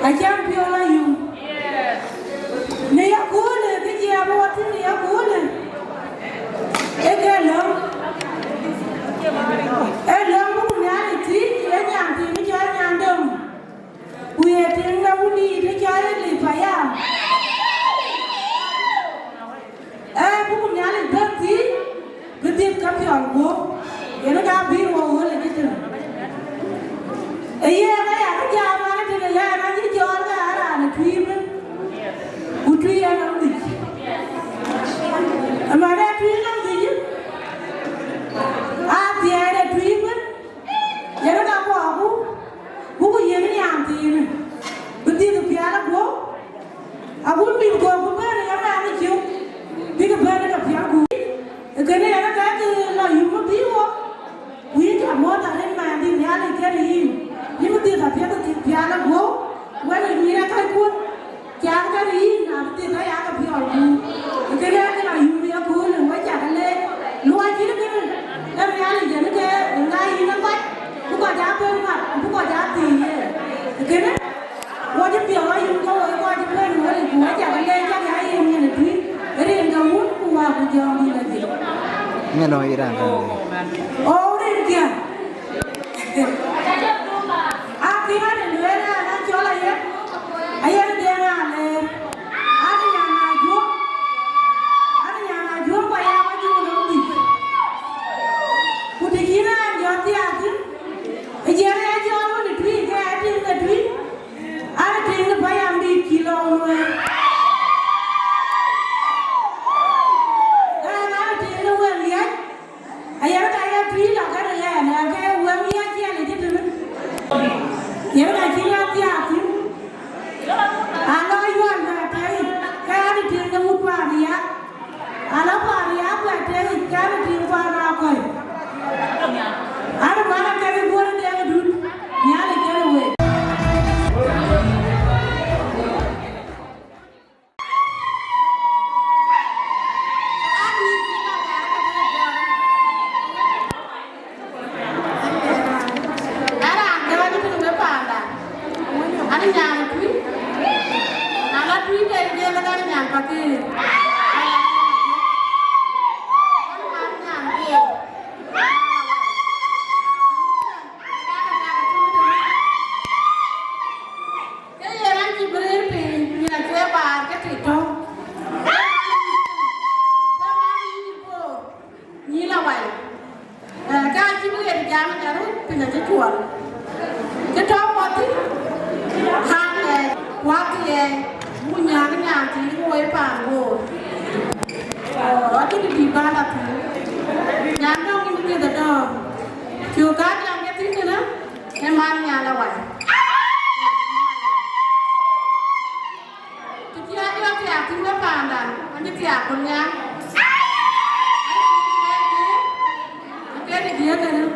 Acän piɔl ayum. Në yaköölë, kë cï abï wɔ thïn në yaköölë, ee ke lɔ̈ŋ. Ee lɔ̈ŋ buk Nhialic thïn, ye nyan thïn cɔl Nyandöŋ. Ku ye tiŋ de wun dït ë cɔl Eli Payam. Ee, buk Nhialic bɛ̈n thïn, bï dhiëth ka piɔl guöp, yen ka bï wɔ ɣöl ë cï tënë. Ee yen aya kë jam an, tënë ɣɛn acï cɔɔl ke ɣɛn raan ë tui ëbën, ku tui ë nɔm dhïc. Ëmɛn ë tui nɔm dhïc, aa thiɛɛr ë tui ëbën, yen ka kɔɔrku, buk yen nyan thiinë, bï dhiëth pial ë guöp. Agut mïth kɔ̈k bï bɛ̈n ë raan ë cök, bïk bɛ̈n ë ke piɛŋku. Ee kënë yen ka ke lɔ yum bï wɔ, ku yïn ca muɔ̈th arëët man dït Nhialic kën yïn, yïn bï dhiëth apiɛth ë pial ë guöp, wën ë nyïïr ë kɔckuɔn, ca kën yïn abï dhiëth aya ke piɔl guur. Ee kënë yen ke lɔ yum ë yaköölë, wek ca ke leec, luɔi cït kënë, ee Nhialic yen ke ŋa yïn ë kɔc, bï kɔc aa bɛ̈n mat, ku bï kɔc aa thiëëc ye. Ee kënë, Wɔ cï piɔ̈u ayum ke wɔ kɔc cï bɛ̈n wël, ku wɔ cä ke leec cä ke ayem nyin ë tui, rin ke wun ku wäku jɔŋdït adhil. Ŋɛn nɔŋ yï raan raan. O rin kiɛ̈. Aa, kï ɣɛn ë lueel ɣɛn acɔl ayen, ayen Deŋ Aleer. An nyan Ajuɔ̈ŋ, an nyan Ajuɔ̈ŋ ku aya wä juöör nɔm dhïc. Ku të cïn ɣɛn jɔ thiaak thïn, ë jiɛɛr ë ya jɔɔk wën ë tui, ke ya tiŋ ke tui. An tiŋ de payam dït cï lɔ nuɛɛr. Ɣɛn an tiŋ de wëŋ liɛc, ayɛn ka ya tui lɔ kɛn ɣɛn, ake wëŋ liɛc ciɛl ë cï tënë. Yen ka cï ya thiaak thïn. Alɔ yuɔl bɛ tɛ̈i, ke an tiŋ de wut paan ya. Ala paan ya bɛ tɛ̈i, ke an tiŋ paan akɔ̈i. An man akɛn guɔ̈r de dut, Nhialic kën wek. Ë raan dɔ̈ɔ̈ny tënë we paanda, an nyan tui, na la tui ke jël an nyan pakëër. An man nyan geer. Ke yen an cï bï rëër piny, nyin acuɛ baar ke tik tɔ̈u. Ke man yïn koor, nyïïn awai. Ee, ka cï bï ɣet jam ë röt piny acï cuɔl. Cï tɔ̈u wɔ thïn, an, ee, wä thiɛɛi, ku nyan nyan thïn woi paan Bor. Oo, acï dït dït bä la thïn. Nyan dɔ̈ŋ yïn dhiëth ë dɔ̈ɔ̈r. Cuk ka jam ke thïn kënë, ë man nyan la wai. Të cï a jɔ thiaak thïn we paanda, an cï thiaak kun nhial. An cï thiaak kun nhial. An cï thiaak kun nhial.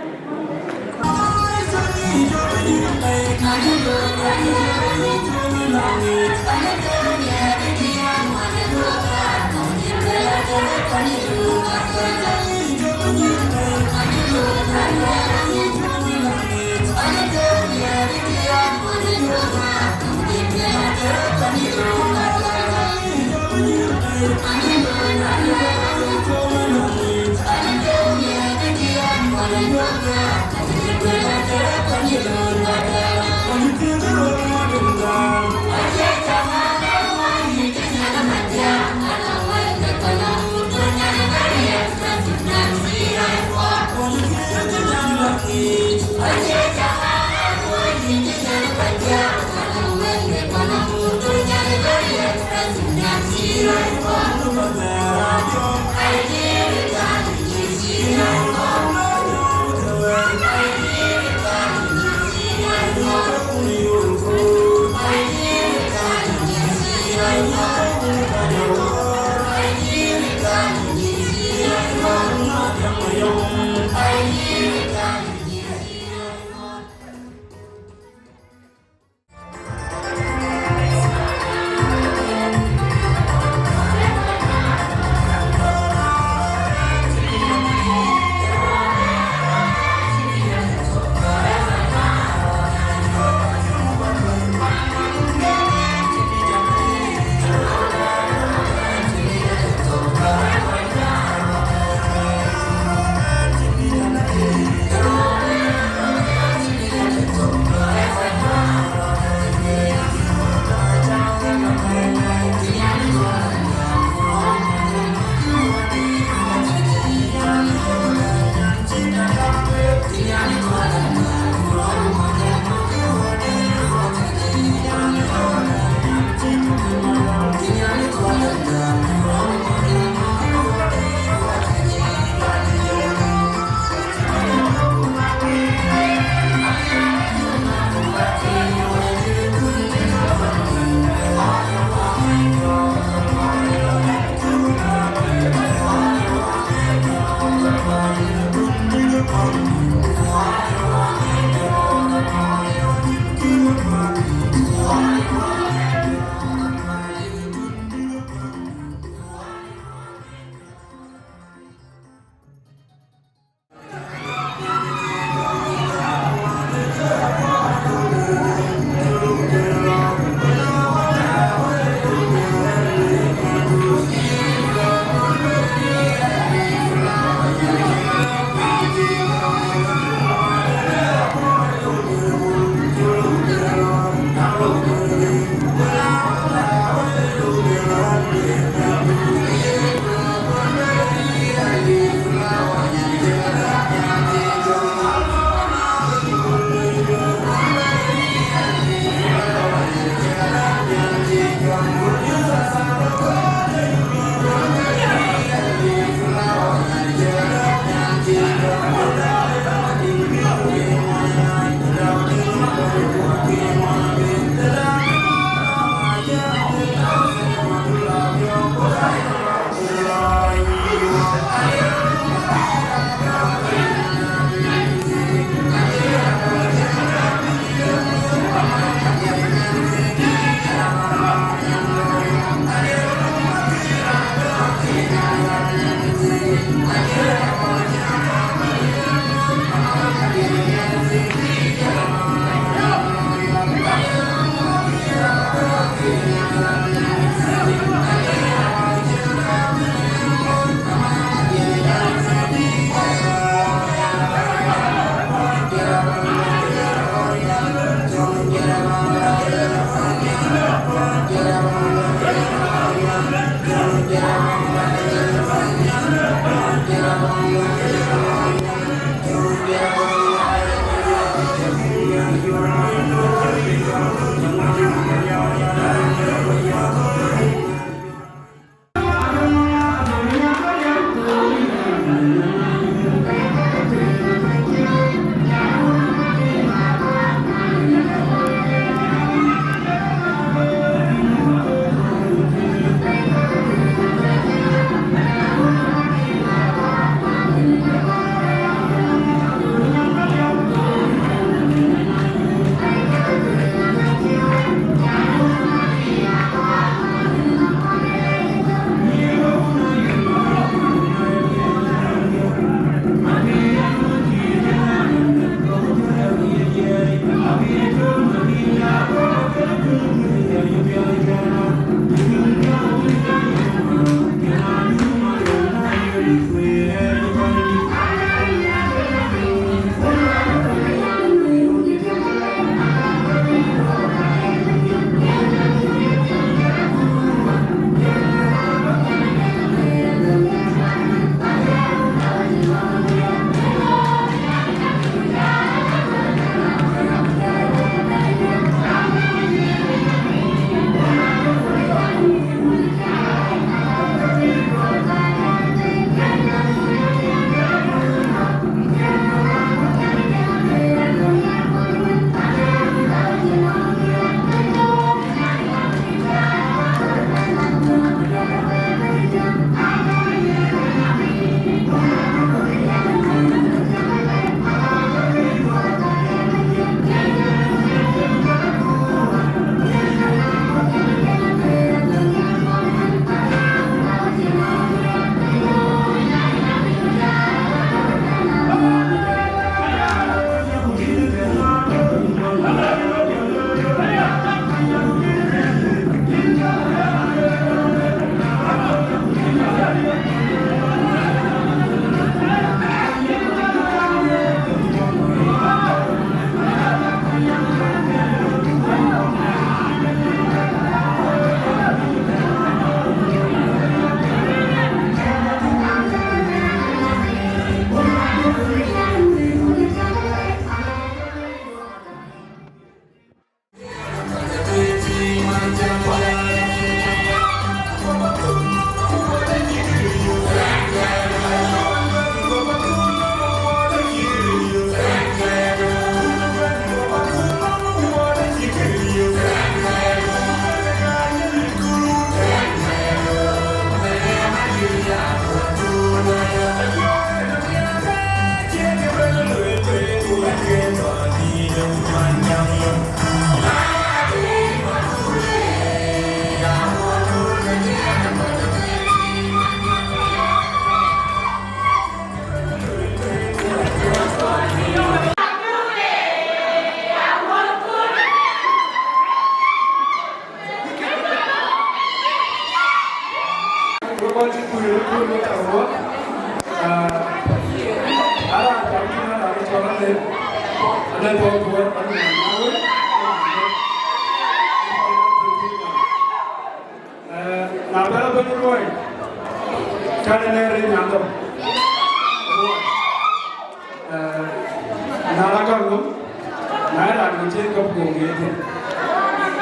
Na raan bï cïn kɔ̈k guɔ ŋiɛc thïn,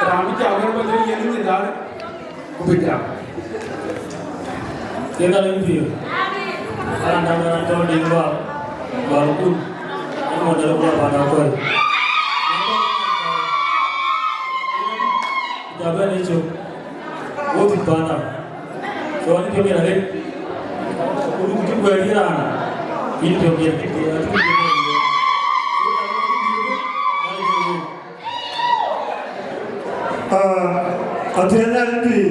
raan bï jam wën ba dhil yiɛ̈n nyin daal, ku bï jam. Yen Nhialic pïïr. Raan däŋ raan cɔl Deŋ Lual, Lual Kun, yen mɔ̈u de Lual Pan Akuɛl. Ja bɛ̈n ë cök. Wo thïn panda. So, yïn piɔ̈u yen arëët. Ku duk cï guɛɛr yïn raan. Yïn piɔ̈u yen kït kït, acï kït kït. Ah, athiɛɛny ë pïïr.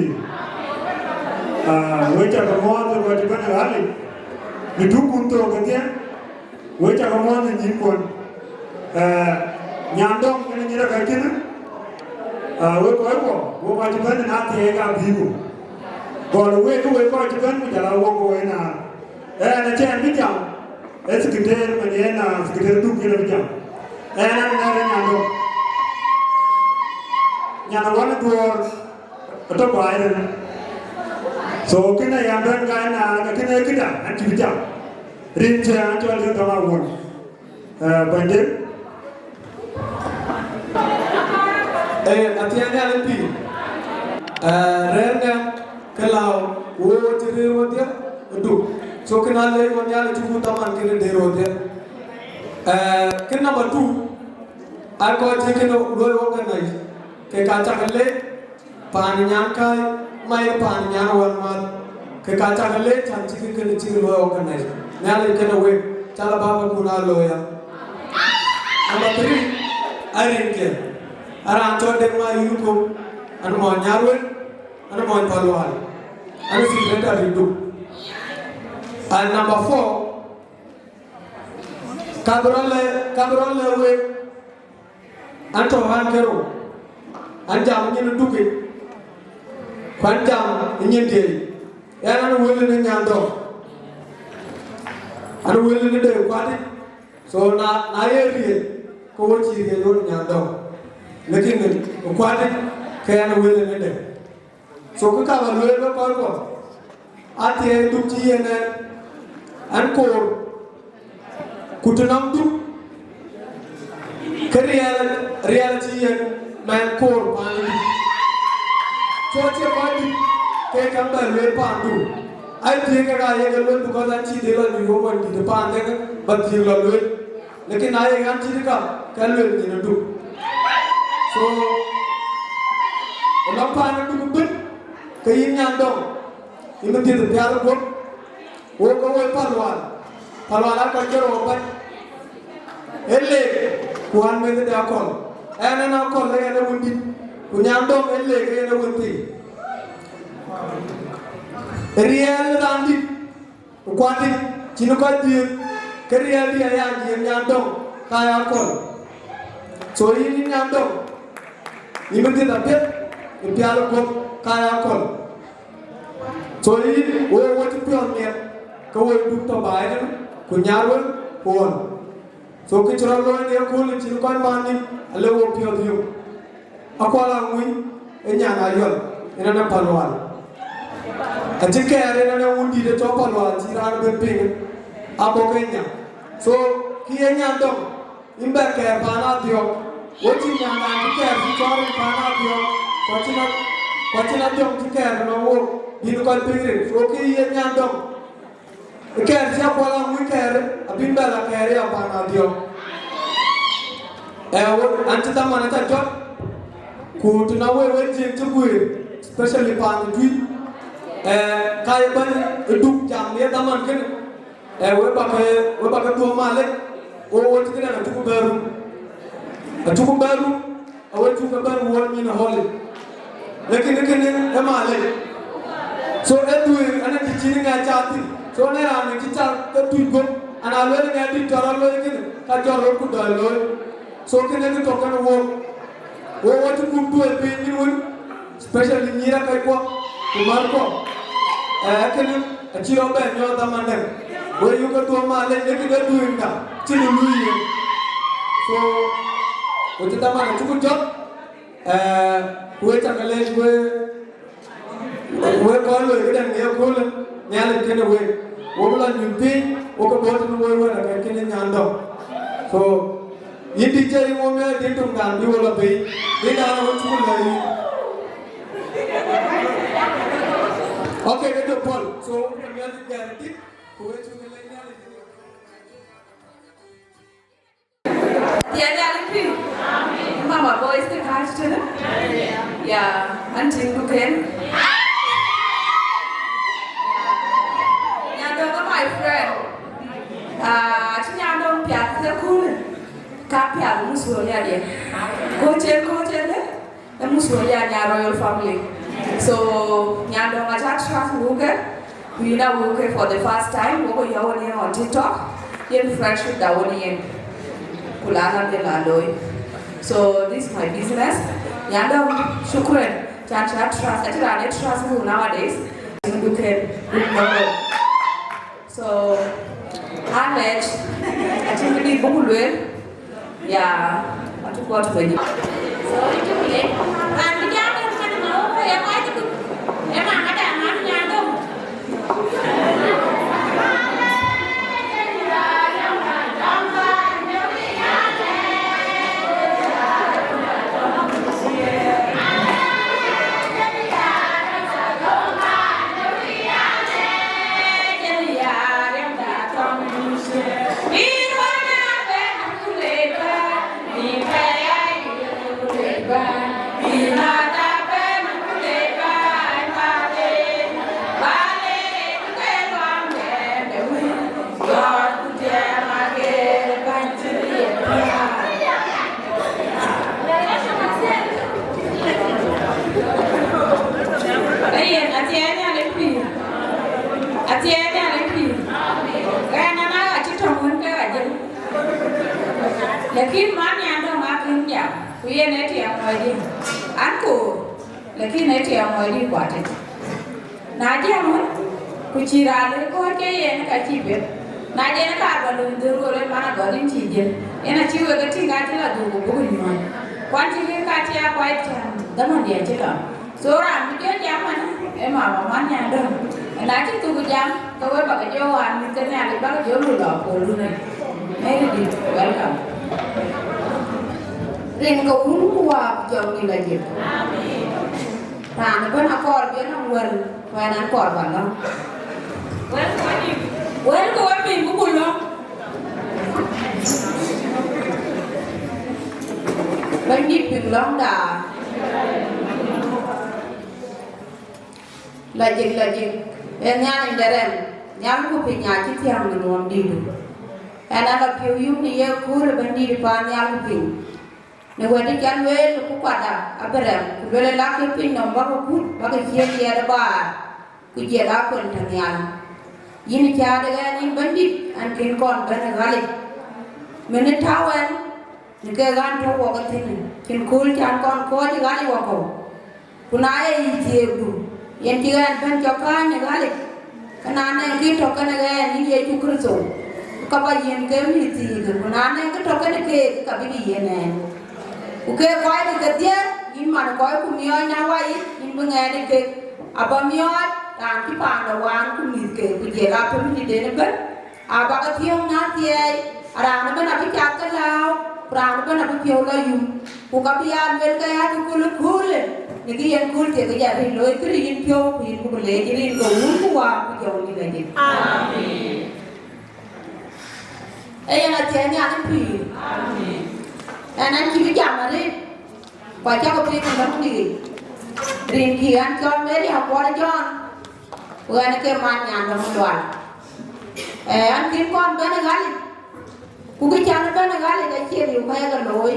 Ah, wek ca ke muɔɔth, wek ca ke bɛ̈n ë ɣalic. Në duk kun thok kedhie. Wek ca ke muɔ̈th në nyïïnkuɔn. Eh, Nyandɔŋ yen nyïïr ë kɔc kënë, eh, wek kɔc kuɔ, wek kɔc cï bɛ̈n ë na thiëëk abï ku. Gɔl wek, wek kɔc cï bɛ̈n ku jɔl a wok wok ënɔɔnë. Ɣɛn acï ɣɛn bï jam, ee secretary man yen, ah, secretary duk yen abï jam. Ɣɛn an ŋɛ̈r ë Nyandɔŋ. Nyan ë wän ë duɔɔr, ë tɔ baai rën. So, kënë ë yɛn bɛ̈n ka ënɔɔnë, ka kënë ee këda, an cï bï jam. Rin cï an cɔl Deŋ Tɔŋ Awuɔ̈n. Eh, Bɛ̈nydït. Eh, athiɛɛny ë Nhialic pïïr. Eh, rɛ̈ɛ̈r ŋɛk ke lääu, wo cï rëër wodhie ë duk. So, kënë aleec wɔ Nhialic cuk dhaman kënë dëër wodhie. Eh, kë number two, aa kɔc cï kënë luɔi organize, ke ka cak leec, paan nyan kai, mai paan nyan wän mäth, ke ka cak leec, can cï kë kënë cïk luɔi organize. Nhialic kënë wek, ca la bäk kun aa looi ya. Number three, arinkiɛ̈. Araan cɔl Deŋ Mayukum, an mɔny Nyarweŋ, an mɔny Palual, an secretary duk. And number four, ka bï rɔt lɛ̈k, ka bï rɔt lɛ̈k wek, an tɔ an kerou, an jam nyin ë dukic, ku an jam nyin diëëc, ɣɛn an wël në Nyandɔŋ, an wël në de kuatic. So na, na ye riëëc, ke wo cï riëëc wo në Nyandɔŋ, lakin kuatic ke ɣɛn wël në de. So kë ka ba lueel wek kɔc kɔ̈k, athiɛɛi duk cï yen ɣɛn, ɣɛn koor, ku të nɔm duk, ke riɛl, riɛl cï yen mɛn koor paan duk. So cie kɔc duk ke käŋ bɛ lueel paan duk. Ai thiëëk kek aa yek e lueel, because an cï dhil lɔ nyuc wok wën dït paan kek ba thiëëk lɔ lueel. Lakin na ye ɣɛn cït ka, ka luel nyin ë duk. So, ënɔŋ paan ë duk ëbën, ke yïn Nyandɔŋ, yïn bï dhiëth ë pial guöp, wok ke woi Palual. Palual aa kɔc ke rou bɛ̈ny. Ee leek, ku an meth de Akɔl. Ɣɛn, ɣɛn Akɔl, ë ɣɛn ë wëndït, ku Nyandɔŋ ee leek, ë ɣɛn ë wënthii. Riɛl raan dït, ku kuatic, cïn kɔc dhiëëth, ke riɛldiɛ̈ aya, yïn Nyandɔŋ, ka ya Akɔl. So yïn, yïn Nyandɔŋ, yïn bï dhiëth apiɛth ë pial ë guöp, ka ya Akɔl. So yïn, wo, wo cï piɔ̈ɔ̈th miɛt, ke wo duk tɔ baai tënë, ku Nyarweŋ, ku ɣɔn. So kë cï rɔt looi në ëkööl, cïn kɔc man nïm, ale wo piɔ̈ɔ̈th yök. Akuɔl Aŋuny ë nyan Ayɔl, yen ane Palual. Acï kɛɛr yen ane wun dït ë cɔl Palual, cï raan ben piŋ, abɔ̈ ke nya. So kë ye Nyandɔŋ, yïn bɛ kɛɛr paan Adhiɔ̈k. Wo cï nyan raan cï kɛɛr cï cɔɔr rin paan Adhiɔ̈k, ku acïn a, ku acïn Adhiɔ̈k cï kɛɛr nɔm wok, bïn kɔc piŋ rin. So kë ye Nyandɔŋ, ë kɛɛr cï Akuɔl Aŋuny kɛɛr, abïn bɛ la kɛɛr ya paan Adhiɔ̈k. Ee, wo, an cï dhaman aca jɔt, ku të nɔŋ wek, wek Jiëëŋ cï guëër, especially paan ë Tuïc, ee, ka ye bɛ̈ny ë duk jam ye dhaman kënë, ee, wek bä ke, wek bä ke dhuɔ̈k malec, wo, wo cï këdɛn acuk bɛ̈ɛ̈r rum. Acuk bɛ̈ɛ̈r rum, Awek cuk ke bɛ̈n wuɔ̈ɔ̈r nyin ë holi. Lakin kënë ë malec. So ë dhuëëŋ, ënë të cïn ŋɛk cath thïn. So në raan ë cï cath ke tuc guöp, an, aa lueel ŋɛk dït cɔl rɔt looi kënë, ka cɔl rɔt ku dɔc looi. So kënë kë tök kënë wok. Wok, wok cï gup duëër piny nyin wën, especially nyïïr akɛckuɔ ku märkuɔ. Ee, kënë acï rɔt bɛ nyɔɔth dhaman dɛ̈ŋ. Wek yuk ke dhuɔ̈k malec, lakin ë dhuëëŋda cïn ë luui yen. So, ku cï dhaman acuk jɔt, ee, ku wek cak leec, wek, wek kɔc loi këdɛ̈ŋ në ëköölë, Nhialic kënë wek. Wok lɔ nyuc piny, wok ke bɔ̈ tënë wek wën akɛ̈n kënë Nyandɔŋ. So, Yïn D J, wɔ mɛ̈ɛ̈r dït töŋ dan bï wɔ lɔ piny, bï dan wɔ cuk lɔ yïn. Okay, ke jɔ pɔ̈l. So, wɔ mɛ̈ɛ̈r dït gɛ̈r dït, ku wek cuk lɔ yïn. Tiɛɛl Nhialic pïïr. Mama boys ke kääc tënë. Ya, an tïŋ duken. Nyandɔŋ ë my friend. Ah, acï Nyandɔŋ piath ke kunë. Ka piath ë Australia diɛ. Koc en, koc en, eh? Ë Australia nya royal family. So, Nyandɔŋ aca trust wuke. Ku yïn a wuke for the first time, wok yɔ̈ɔ̈k wën yen on TikTok. Yen friendship da wën yen. Ku la na de la looi. So, this is my business. Nyandɔŋ, shukran. Can, can trust. Acï raan ë trust who nowadays. Duken, duken. So, Alex, acïn këdï buk lueel, ya, acuk kuɔt bɛ̈ny. So, cuk le, raan bï jam en man ma wok ya kuany këdu, ë mama da man Nyandɔŋ. Ayen, athiɛɛny Nhialic pïïr. Athiɛɛny Nhialic pïïr. Ɣɛn, an, aa cï tɔ̈ŋ wën ke ɣa jël. Lakin man Nyandɔŋ akën jam, ku yen ë tiɛɛm muɔɔcdï. An koor, lakin ë tiɛɛm muɔɔcdï kuatic. Na jiɛɛm wën, ku cï raan lëk kɔ̈ɔ̈c ke yen, ka cï piɛth. Na jɛn kaar bä luny dhöl, go lël man Agɔ̈l, yïn cï jiël. Yen acï wek e tïŋ, ka cï lɔ dhuk, ku buk nyuɔɔny. Ku an cï lëk ka cï a kuac cän, dhamändiɛ̈ cï lɔ. So raan bï jɔ jam man, ë mama man Nyandɔŋ. Na cï thuk jam, ke we bä ke jɔ waan mïth ke Nhialic, bä ke jɔ lɔ pol wun ë. Mary dït, welcome. Rin ke Wun ku Wät ku Jɔŋdït Lajik. Raan ëbɛ̈n akɔɔr bï ënɔŋ wël, ku ɛn an kɔɔr bä lɔ̈ŋ. Wëlkï wek piny, ku ku lɔ̈ŋ. Bɛ̈nydït, piŋ lɔ̈ŋda. Lajik, Lajik, ee Nhialic de rɛm, nhial ku piny acï thiäŋ në nuɔm dïïtdu. Ɛn ala piɔ̈u yum në ye kööl ë Bɛ̈nydït paan nhial ku piny. Në wɛ̈t ca lueel ku kuatda abï rɛm, ku lueel, lakï piny nɔm bäkï kut, bäkï ciëën yɛt ë baar, ku jiɛl akuën tɔ̈ nhial. Yïn cäätde ɣɛn, yïn Bɛ̈nydït, ɛn kën kɔn bɛ̈n ë ɣalic. Mënë tääu ɛn në kek ɣän tɔ̈ wok ë thïn, cïn kööl can kɔn kɔ̈ɔ̈c ë ɣalic wakɔ̈u. Ku na ye yï thiëëkdu, yen cï ɣɛn bɛ̈n cɔk kääny në ɣalic, ke na nɛŋ kë tɔ̈ kenë ɣɛn, yïn Yecu Kërtho, ka bä yiën ke mïth thiic, ku na nɛŋ kë tɔ̈ kenë keek, ka bï kë yiën ɛn. Ku keek kɔc ke kedhie, yïn man kɔc ku miɔɔc, na wai, yïn bï ŋɛɛt ë kek, abä miɔɔc raan cï paanda waan ku mïthke, ku jiɛl aa pemdïtden ëbɛ̈n. Abäkë thiɔ̈ɔ̈ŋ na thiɛɛi, raan ëbɛ̈n abï cath ke lääu, ku raan ëbɛ̈n abï piɔ̈u lɔ yum. Ku ka bï ya luel ke ya kë köl ë köölë, në kë yen kööl thiek ya ril looi, kërë yïn piɔ̈u, ku yïn buk leec rin ke Wun ku Wät ku Jɔŋdït Lajik. Amen. Ee yen athiɛɛny Nhialic pïïr. Amen. Ɛn an cï bï jam arëët, ku acäkï piŋ ë lɔ̈ŋdï yic. Rin kï an cɔl Mary Akuɔl Jɔn, ku ɛn ke man Nyandɔŋ Lual. Ee, an kën kɔn bɛ̈n ë ɣalic, ku kë can bɛ̈n ë ɣalic acie riëëu kɛ̈ɛ̈k ë looi,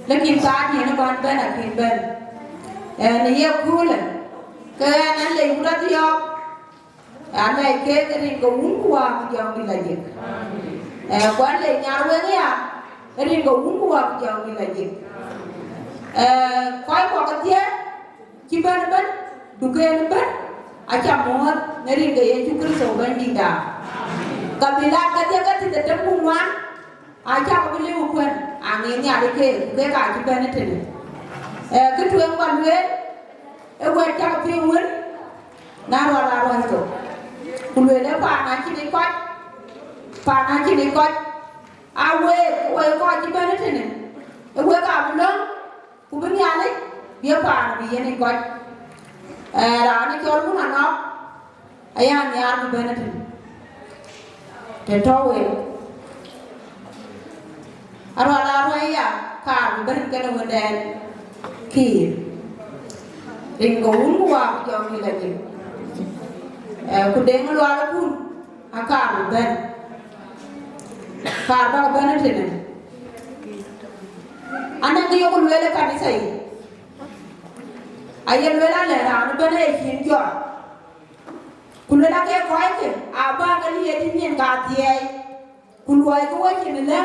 lakin thaar diën ë bän bɛ̈n akën bɛ̈n. Ee, në ye köölë, ke ɛn an lec wut Adhiɔ̈ɔ̈k, an lɛc keek rin ke Wun ku Wät ku Jɔŋdït Lajik. Ee, ku an lec Nyarweŋ ya, rin ke Wun ku Wät ku Jɔŋdït Lajik. Ee, kɔc kɔ̈k kedhie, cï bɛ̈n ëbɛ̈n, duken ëbɛ̈n, aca muɔ̈ɔ̈th në rin ke Yecu Kërtho Bɛ̈nydïtda. Kabilat kedhie ke thiërdhetem ku ŋuan, acäkï bï liu kuën, aŋic Nhialic keek, ku kek aacï bɛ̈n ëtënë. Ee, kë tueŋ bä lueel, ë wɛ̈t cäkï piŋ wën, na ruɔl aa ruɔl thok. Ku lueel ë paan acïn yic kɔc, paan acïn yic kɔc, A wek, wek kɔc cï bɛ̈n ëtënë, ë wek abï löŋ, ku bï Nhialic bï paan bï yen ë kɔc. Ee, raan ë cɔl Wun Anɔk, aya nhiaar bï bɛ̈n ëtënë. Të tɔ̈ wek, arual aruɛ̈i ya, kaar bï bɛ̈n kenë wëndɛn Kiir. Rin ke Wun ku Wät ku Jɔŋdït Lajik. Ee, ku Deŋ Lual Akun, akaar bï bɛ̈n. Kaar bäk bɛ̈n ëtënë. Anɔŋ kë yok lueel ë kanitha yic. Aye lueel alɛ raan ëbɛ̈n ë cin jɔt. Ku lueel ake kɔckë, abäk ke liɛɛt ë nyin kathiɛɛi. Ku luɔikë wecin ëlë,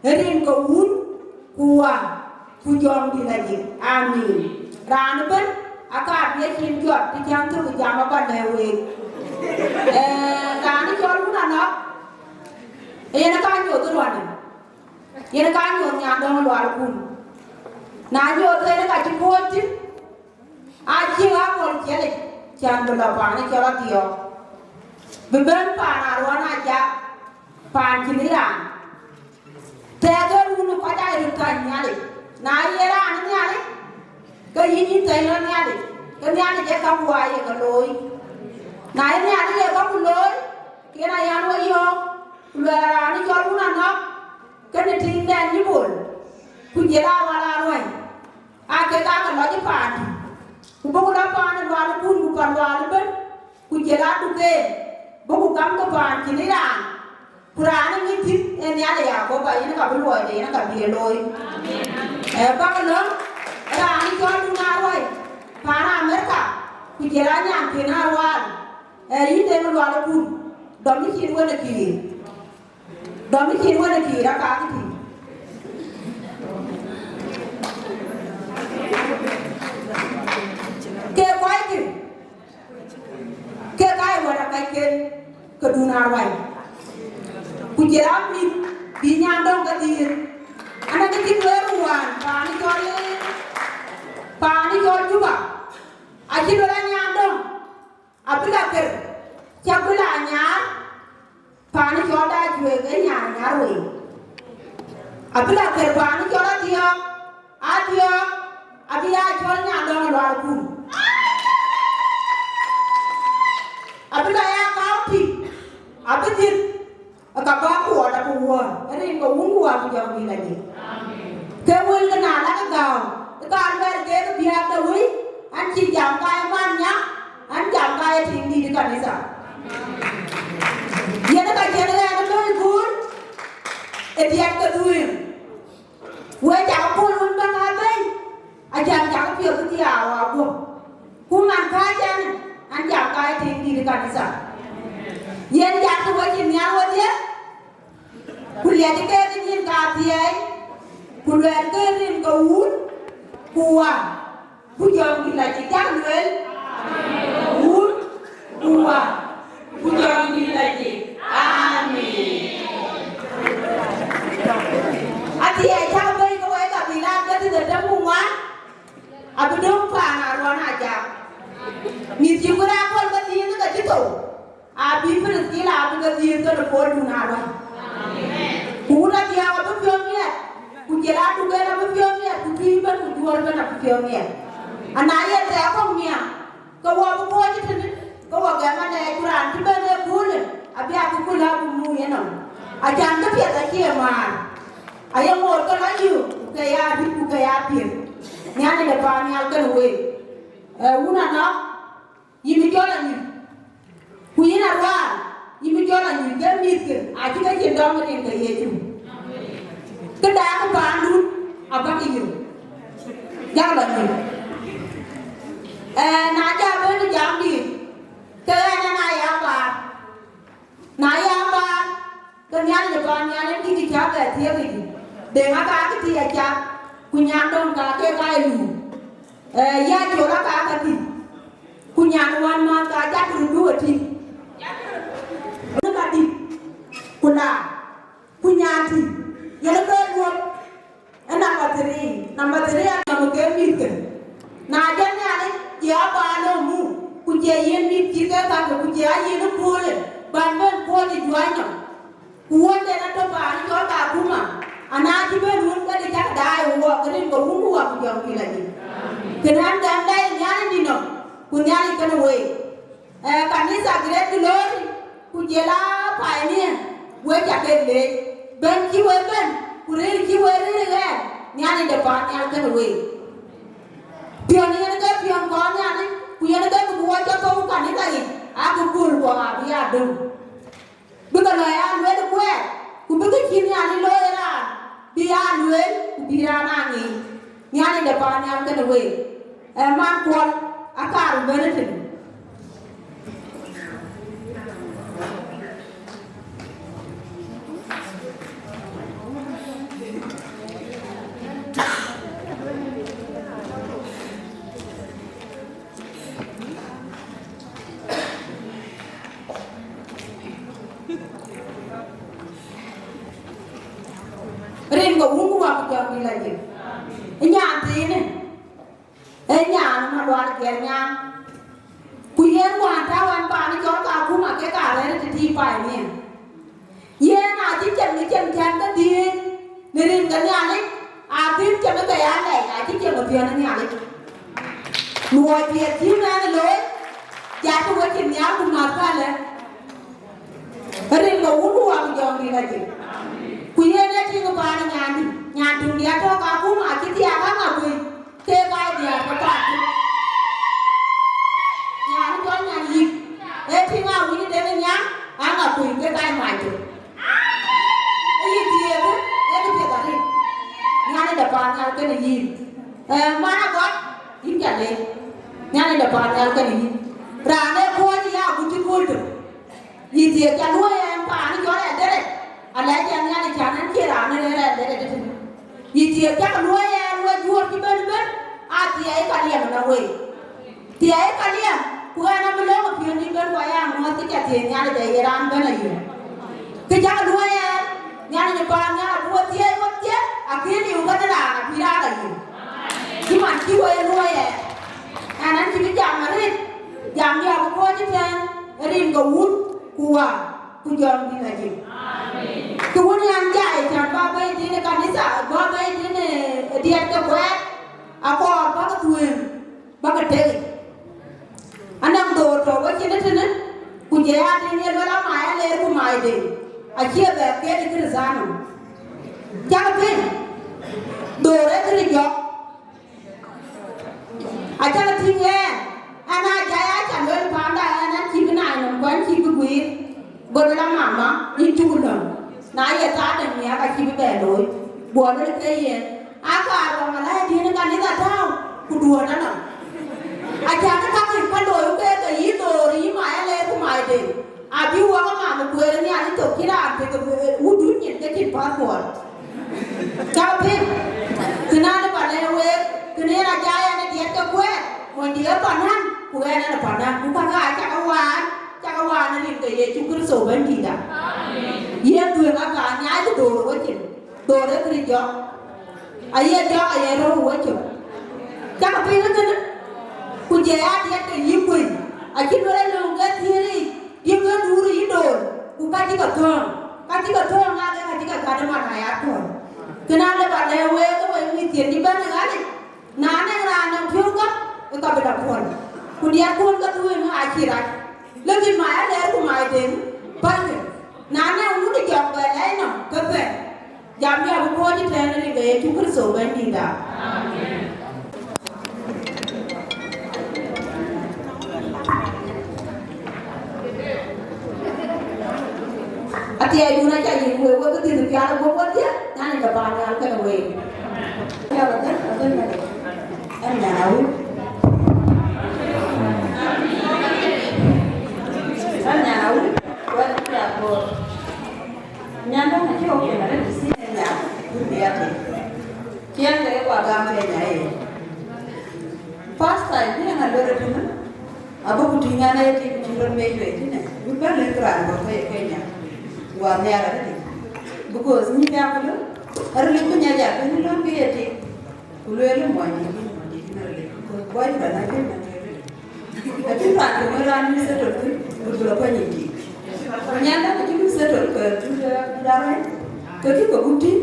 rin ke Wun, ku Wät, ku Jɔŋdït Lajik. Amin. Raan ëbɛ̈n, akaar bï cin jɔt, të cän thök jam aba lɛ̈k week. Ee, raan ë cɔl Wun Anɔk, yen aka nyuɔɔth ë ruanë. Yen aka nyuɔɔth Nyandɔŋ Lual Akun. Na nyuɔɔth yen ka cï puɔ̈c tïŋ, acï ɣa mɔl ciɛlic, cän bï lɔ paan ë cɔl Athiɔɔk. Bï bɛ̈n paan Aruɔn Ajak, paan cïn ë raan. Thɛɛk ë run ë kɔc aa röt kany Nhialic. Na ye raan ë Nhialic, ke yïn yïn thɛɛr ë Nhialic, ke Nhialic ee käkku aa ye ke looi. Na ye Nhialic ye käkku looi, ke yen aya wek yɔ̈ɔ̈k, ku luɛɛl raan ë cɔl Wun Anɔk, kenë tiiŋdɛn yï Bol, ku jël awal aruɛ̈i, aa kek aa ke lɔc ë paandï, ku buk lɔ paan ë Lual Akun ku pan Lual ëbɛ̈n, ku jël aduk en, buk gam ke paan cïn ë raan, ku raan ë ŋic thïn ë Nhialic Yakoba, yen ka bï luɔide, yen ka bï e looi. Ee, bäk lɔ̈ŋ, raan ë cɔl Dun Aruɛ̈i, paan Amerika, ku jël anyanken Arual, ee, yïn Deŋ Lual Akun, dɔm ë cin wën ë Kiir. Dɔm ë cin wën ë Kiir, akaakï tïŋ. Ke kɔckë, ke ka ye wɛ̈t akɛcken ke Dun Aruɛ̈i. Ku jël amit bï Nyandɔŋ ke dhiëëth. Anɔŋ kë cï lueel wään, paan ë cɔl, paan ë cɔl Juba, acï lueel an Nyandɔŋ abï la kër, cä bï la nyaar, paan ë cɔl Dacuëëk ë nyaar, nyaar wei. Abï la kër paan ë cɔl Athiɔɔk, Athiɔɔk abï ya cɔl Nyandɔŋ Lual Akun. Abï la ya county, abï dhiëth. Ë ka bä kuɔɔt abï wuɔ̈ɔ̈r, ë rin ke Wun ku Wät ku Jɔŋdït Lajik. Ke wël ke na lakë gääu, ë ka luɛɛl kek biäk de wëi, an cï jam ka ye man nya, an jam ka ye tiiŋdït ë kanitha. Yen ë ka cïn ɣɛn ë looi guur, ë diɛt ke dhuëëŋ. Wek cak puɔl wën bäk aa bɛ̈i, acan cak piɔ̈ɔ̈th thiaau aguɔ̈p. Ku man kääc ɛn, an jam ka ye tiiŋdït ë kanitha. Yen jam të wecin nhial wedhie, ku liɛc ke ke nyin kathiɛɛi, ku luɛɛl ke rin ke Wun, ku Wät, ku Jɔŋdït Lajik, cak lueel, Wun, ku Wät, ku Jɔŋdït Lajik. Amin. Athiɛɛi cak bɛ̈i ke wek kabilat ke thiërdhetem ku ŋuan, abï döŋ paan Aruɔn Ajak. Mïth cï kuëër akɔ̈l ke dhiëëth ke cï thou, abï Pilithkin abï ke dhiëëth kenë Puɔl Dun Aruɛ̈i. Ku wun Athiɔɔk abï piɔ̈u miɛt, ku jël aduk en abï piɔ̈u miɛt, ku tui ëbɛ̈n ku juɔ̈ɔ̈r ëbɛ̈n abï piɔ̈u miɛt. Ana ye thɛɛr kɔ̈k nhiaar, ke wɔ bï kuɔɔc ëtënë, ke wɔ gɛm alɛɛc, ku raan cï bɛ̈n ë köölë, abï akï kööl abï muk yenɔm. Acan kë piɛth acie määr. Aye ŋoot ke lɔ yök, ku ke ya rït, ku ke ya piɛth. Nhialic de paannhial kenë week. Ee, wun Anɔk, yïn bï jɔl anyuc, ku yïn Arual, yïn bï jɔl anyuc, ke mïthkë acï ke cin dɔm rin ke Yecu. Këda ke paandun abäkï yök, jal anyuc. Ee, na jal bɛ̈n ë jamdït, ke ɣɛn ë na ya baar. Na ya baar, ke Nhialic ë paannhial en kï kï cä bɛ thiëëk yic, Deŋ aka kï tï acath, ku Nyandɔŋ ka ke ka ye luup. Ee, ya Col aka ka kï, ku Nyanwän mäth ka jak röt bï we tïŋ. Në ka dït, ku la, ku Nyanti, yen ke duɔ̈p. Ë number three, number three anɔm ke mïthkë. Na jɔl Nhialic, cie abä lɔ muk, ku cie yen mïth cït ke kakë, ku cie a yen ë köölë, bän bɛ̈n kööl ë juäc nɔm. Ku wënden atɔ̈ paan cɔl Kakuma, ana cï bɛ̈n wun bɛ̈n cak daai wok, rin ke wun ku wak jɔŋ pïïr ajï. Kënë an, dɛm dai Nhialic dï nɔm, ku Nhialic kënë week. Eh, kanitha Great Glory, ku jël a pioneer, we ca kek leec. Bɛ̈n cï we bɛ̈n, ku rëër cï we rëër ɣɛn, Nhialic de paan nhial kënë week. Piɔ̈n yen ke piɔ̈n kɔn Nhialic, ku yen ke bï wɔ cɔk thou kanitha yic, akë kööl kɔ̈k abï aa döŋ. Bï ke lɔ ya lueel kuɛɛr, ku bï kë cï Nhialic looi ë raan, bï aa lueel, ku bï raan aa ŋic. Nhialic de paan nhial kënë week, ë man Kuɔl, akaar bɛ̈n ëtënë. Rin ke wun ku wak jɔŋ dït la jik. Ë nyan thiinë, ë nyan Malual Giɛr Nyaŋ. Ku yen wään tääu ɛn paan cɔl Kakuma ke ka rɛ̈ɛ̈r tëtïï pioneer. Yen acï cem ë cem cän kedhie në rin ke Nhialic, akën cem ke ya lɛc, acï cem ë piɔ̈n ë Nhialic. Luɔi piɛth cï mɛnh looi, jakï wecin nhial ku mäth pälë. Rin ke wun ku wak jɔŋ dït la jik. Ku yen ee tïŋ paan ë nyandï, nyan tuŋdï atɔ̈ Kakuma acï thiaak aŋa kuëi. Ke ka diäär ke path. Nyan cɔl nyan yïk. Ee tïŋ a wïc den nyan, aŋa kuëi ke ka mac tök. Ee yï thiëëk, ee kë piɛth arëët. Nyan de paan nhial kënë yïn. Ee, man Agɔt, yïn ca leec. Nyan de paan nhial kënë yïn. Raan ee kuɔɔc ya agut cï kööl tök. Yï thiëëk ca luɔ̈i ɛn paan cɔl Eldoret, alɛc ɛn Nhialic cän ɛn cie raan ë rɛ̈ɛ̈r Eldoret ëtënë. Yï thiëëk cak luɔ̈i ɛn we juöör cï bɛ̈n bɛ̈n, aa thiɛɛi ka liɛm ënɔŋ wei. Thiɛɛi ka liɛm, ku ɛn abï lɔ̈ŋ ë piɔ̈n dït bɛ̈n ku aya ŋuɔ̈th kë ca thiëëc Nhialic ë ye raan bɛ̈n ayï. Kë cak luɔ̈i ɛn, Nhialic ë paan nhial abï we thiëëc wedhie, akëc liu kënë raan abï raan ayï. Cï man cï we luɔ̈i ɛn. Ɛn, ɛn cï bï jam arëët, jam bï abï kuɔɔc ëtɛ̈ɛ̈n, rin ke wun, ku wäär, ku jɔŋdït la jik. Kë wun yan jai, cän bä bɛ̈i dhil ë kanitha, bä bɛ̈i dhil ë diɛt ke kuɛɛt, akɔɔr bäkï thuëëŋ, bäkï tek. Anɔŋ dhoor tɔ̈ wecin ëtënë, ku jɔ ya tïŋ ye luel amai aleer ku mai den, acie bɛ ket ë Kërthiano. Cäk piŋ, dhoor ee këdï jɔk. Acä tïŋ ɛn, ɛn aa jai aca lueel panda ɛn, ɛn cï bï naai nɔm, ku ɛn cï bï guiir. Go lueel, "Amama, yïn cuk lɔ̈ŋ, na ye thaar de miäk acï bï bɛ looi." Guɔ lueel ke yen, akaar kɔŋ alai diën ë kanitha tääu, ku duɔ̈ɔ̈t anɔm. Aca ke kakë ka looi ke ke yï dhoor, yï mai aleer ku mai den. Abï wak ë mam ë kueer ë Nhialic thok cï raan tek ë wudun nyin ke cïn passport. Cä piŋ, kënë ënë ba lɛ̈k week, kënë yen ajai ɛn ë diɛt ke kuɛɛt, mony dï ë panan, ku ɛn ɛn ë panan, ku kakë aa cakë waan, cakë waan ë rin ke Yecu Kërtho Bɛ̈nydïïtda. Yen dhuëëŋ aka nyaai ku dhoor ë wecin, dhoor ë Kërtho. Aye jɔk, aye röör wecök. Cakë piŋ ë kënë, ku jɛ aa diɛt ke yï kuëny, acï lueel ë löŋ ke thiëëric, yï ke duur yï dool, ku ka cï ke thööŋ, ka cï ke thööŋ aa ke ka cï ke gät ë man aya thööŋ. Kënë alë ba lɛ̈k week ë wek mïthkiɛ̈n cï bɛ̈n ë ɣalic, na nɛŋ raan nɔm piɔ̈u gam, ë ka bï la puɔ̈l. Ku diɛt kuɔ̈n ke dhuëëŋ ë acï rac, lëkï mai alɛɛr ku mai den, pälkï. Na nɛŋ wun ë jɔk bɛ lɛc nɔm, ke pɛ̈n. Jam ya bï kuɔɔc ëtɛ̈ɛ̈n rin ke Yecu Kërtho Bɛ̈nydïïtda. Amen. Athiɛɛidun aca yic wek, wek bï dhil pial guöp wedhie, nyan ë ke paan nhial kënë week. Pial adhil, adhil, ɛn nyan awïc. Ɛn nyan awïc, wek pial guöp. Nyan dɔ̈ŋ acï wok piɛŋ arëët të thiin ë nyan, wun bï ya tïŋ. Ciɛɛŋ ke ye kua gam Kenya ëë. Pastor, bï yen a luel ëtënë, abï ku tïŋ an, ee tik cï röt mec wei tënë, wut bä lëk raan bɔ̈ ke ye Kenya. Wa nhiaar arëët. Because nyin bï a ku lö, arëlik bï nya ja, bï ni lon ke ye tik. Ku lueel mony dït, mony dït, mony dït, na le, ku boyfriend na cïn na le. Acïn raan töŋ ë raan mïth ë tök thïn, ku bï lɔ kuany yic tik. Ku nyan däŋ acï mïth Tɔ̈ ke dut, dut arɛɛc, ke kï ke gup tïŋ,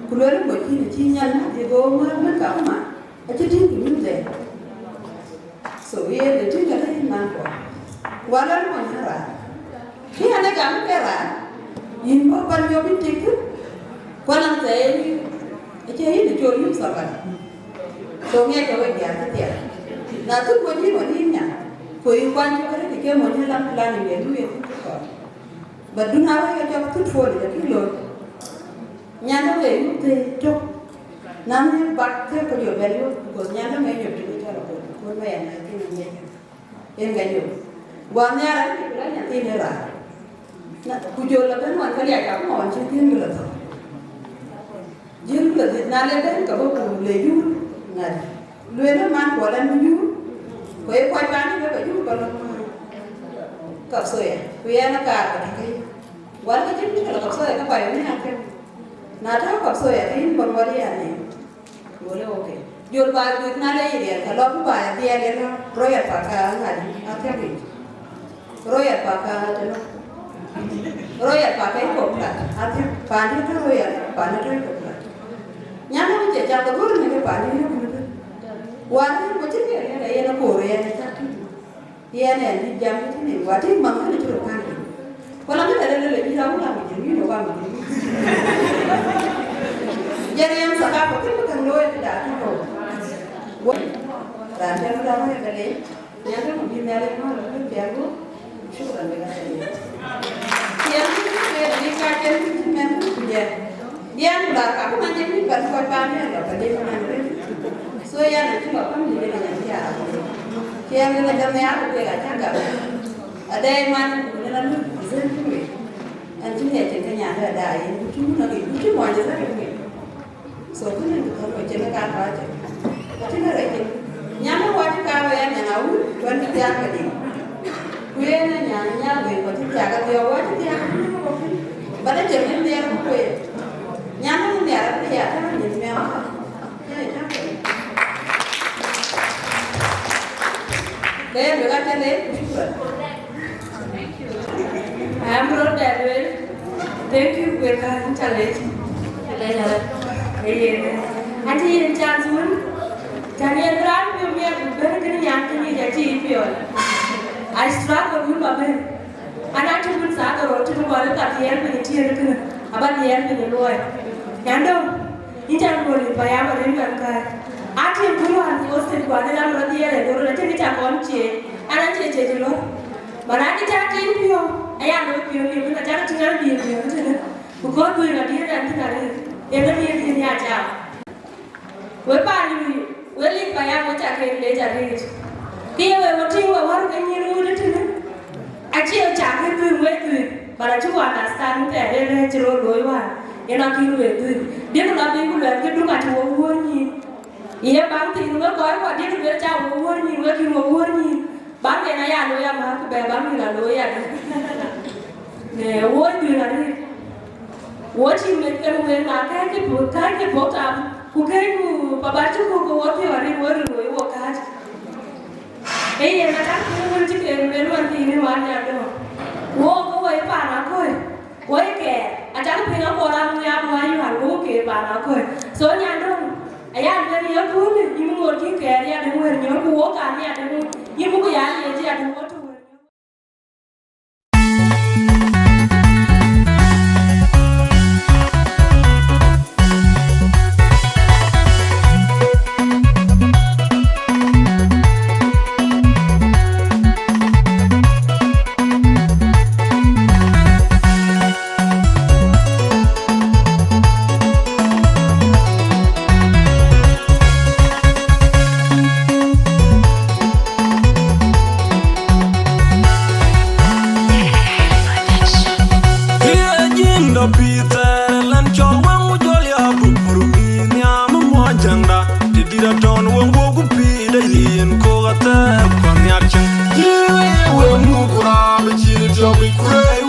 ku lueel mony kïn acï nyan, ye go mär mën ka ku man, acï tïŋ kï mïth thɛɛr. So, yen ë tïŋ kënë yïn man kuɔ. Wala mony ë raan. Kï ɣɛn ë gam ke raan, yïn bɔ̈ pan jɔ bï tik thïn, ku anɔŋ thɛɛr yïn, acie yïn ë col yïn thɔ̈k. So, ŋiɛckë wek diäär cï thiaak. Na thuk wek yïn wën yïn nya, ku yï kuany cï wek rëëc ke mony ë lam plan ë ye luui ë thuk kɔ̈k. But dun a wek jɔ thuk puɔl ë kï looi. Nyan dɔm ë yuk thëëi tök. Na ŋiɛc bak ke ke jɔ bɛ̈n yök, because nyan dɔm ë nyop tëde cɔl akut, akut me yɛn ë thïn ë ŋiɛc. Yen ka yök. Guɔ nhiaar adï, ku la nyan thïn ë raar. Na, ku jɔl la bɛ̈n wan ka liac, ka ku ŋɔɔn cï dhiën bï la thɔ̈k. Dhiën bï la dhiën, na le bɛ̈n ka bɔ̈ ku le jur, ŋadï. Lueel ë man kuɔ la nu jur, ku ye kuac paan ë bɛ jur ba lɔ Kapsoya, ku yɛn akaar ka tëkë. Wal ke cïn bï la Kapsoya ke payoni akën. Na tɔ̈ Kapsoya ke yïn ba ŋuɔt yɛn ë. Go le, okay. Jɔl ba juëc na le yï riɛl, ka lɔ ku ba ya dhiɛl yen Royal Park ka ŋadï, athiäk yic. Royal Park ka tënë. Royal Park ka iko plat, athiäk. Paan dï tɔ̈ Royal, paan dï tɔ̈ iko plat. Nyan dɔm cï cak ke gör në ke paan dï yök në bï. Wan ku cïn ke riɛl, yen akoor yen acak tïŋ. Yɛn ë dït jam cï tïŋ, wa tïŋ maŋ kënë cï röt kaŋ tïŋ. Ku la ŋic alëlë le yïn awul aŋic yïn, yïn ë wam yïn. Jɛn riɛm thakapa kën bï käŋ looi këda tɔ̈. Raan tɛ̈n bï dɔm ë bɛ leec, nyan tënë bï Nhialic mär bï pial gup. Shukran lek Nhialic. Yɛn bï kek bï ka cɛn bï cï mɛn ku jɛn. Yɛn ku la ka ku man jɛn bï bɛ̈n kɔc paan yɛn lɔ ka dee man rëër. So yɛn acï lɔ kam dï dee man acï aa. Ciɛɛŋ dï la jam ya ku kek acä gam. Adɛɛi man ku dï la luk dï zën ku wek. An cï ŋiɛc cïn ke nyan dɛ daai yen ku cï wun aŋic ku cï mɔny dɛ zën ku wek. So kënë ku thɔ̈n ku cïn ke kan rac. Acïn rɛc. Nyan dɛ wacï kaar wek an nyan awul ku an cï thiaak kedï. Ku yen ë nyan nyan wek ku acï thiaak kedhie wacï thiaak kedhie ku kïn. Ba dɛ cïn min dhiɛɛr ku kueer. Nyan dɛ min dhiɛɛr kedhie ya tënë nyin miɔɔr. Ke yen wek aca leec, shukran. Am rot dɛ lueel, thank you, wek ka ca leec. Ca leec arëët. Ee yen. Acï yen chance wën, can yen raan piɔ̈u miɛt ku bɛ̈n kënë nyan kënë yic acï yic piɔ̈ɔ̈c. I struggle wën ba bɛ̈n. An, acï wun thaa ke röt cï bï gɔl ë ka dhiɛɛr piny ë tiëër kënë, aba dhiɛɛr piny ë luɔi. Nyan döŋ, yïn cä luɔl yï payam arëët wɛn kääc. Aa tiëŋ kun wään thii ɣöt thïn, ku anï lam rɔt dhiɛɛr ë dhorou, acïn kë ca kɔn cieec, an, acie ciec ë luɔ̈r. Bä na cï cä tïŋ piɔ̈u, aya looi piɔ̈u liep, bï na cak cï ŋäth dhiëëth dhiëëth tënë, because dhuëëŋ adït ɛn thïn arëët, yen adït thïn ya cam. We paan lui, we lik payam, we cak kek lec arëët. Kë ye we we tïŋ we wär ke nyïn ɣööt ëtënë, acie cak kë dhuëëŋ we dhuëëŋ, but acï we understand thɛɛr ë rɛ̈ɛ̈c cï rɔt looi wään, yen akïn we dhuëëŋ. Dïk lɔ piny ku luɛɛl ke duk acï we wuöör nyïïn. Ye baŋ thiin we kɔc kua dïk lueel ca we wuöör nyïïn, we kïn we wuöör nyïïn. Baŋ yen aya looi amääth ku bɛ baŋ nyin alooi adï. Ne wo dhuëëŋ arëët. Wo cï meth ke lueel na kɛ̈ɛ̈ckï puɔ̈u, kɛ̈ɛ̈ckï puɔ̈u tam, ku kɛ̈ɛ̈cku baba cï ku ke wo piɔ̈u arëët wo röt woi wo kääc. Ee yen atak piny wën cï ke lueel man thiinë man nyan döŋ. Wo ke woi paan akööl, woi kɛɛr, atak piny akööl aŋuiaar ku ayual, wo ke paan akööl. So nyan döŋ, aya lueel ye köölë, yïn ŋoot kï kɛɛr ya döŋ wër nyɔ̈ɔ̈k, ku wo kaar ya döŋ, yïn buk ya liec ya döŋ wo tök wër nyɔ̈ɔ̈k. Ye jin dɔ pïïr thɛɛr ë lɛn cɔl wëŋ ku jɔl ya buk mur mïïth nhiam ë muɔnycäŋda. Të dït atɔ̈n wëŋ guɔ̈p ku pïïr de yen kok athɛɛr kuan nhiar cäŋ. Ye wëŋ muk ku raam ë cil tiɔp yic ku rëëi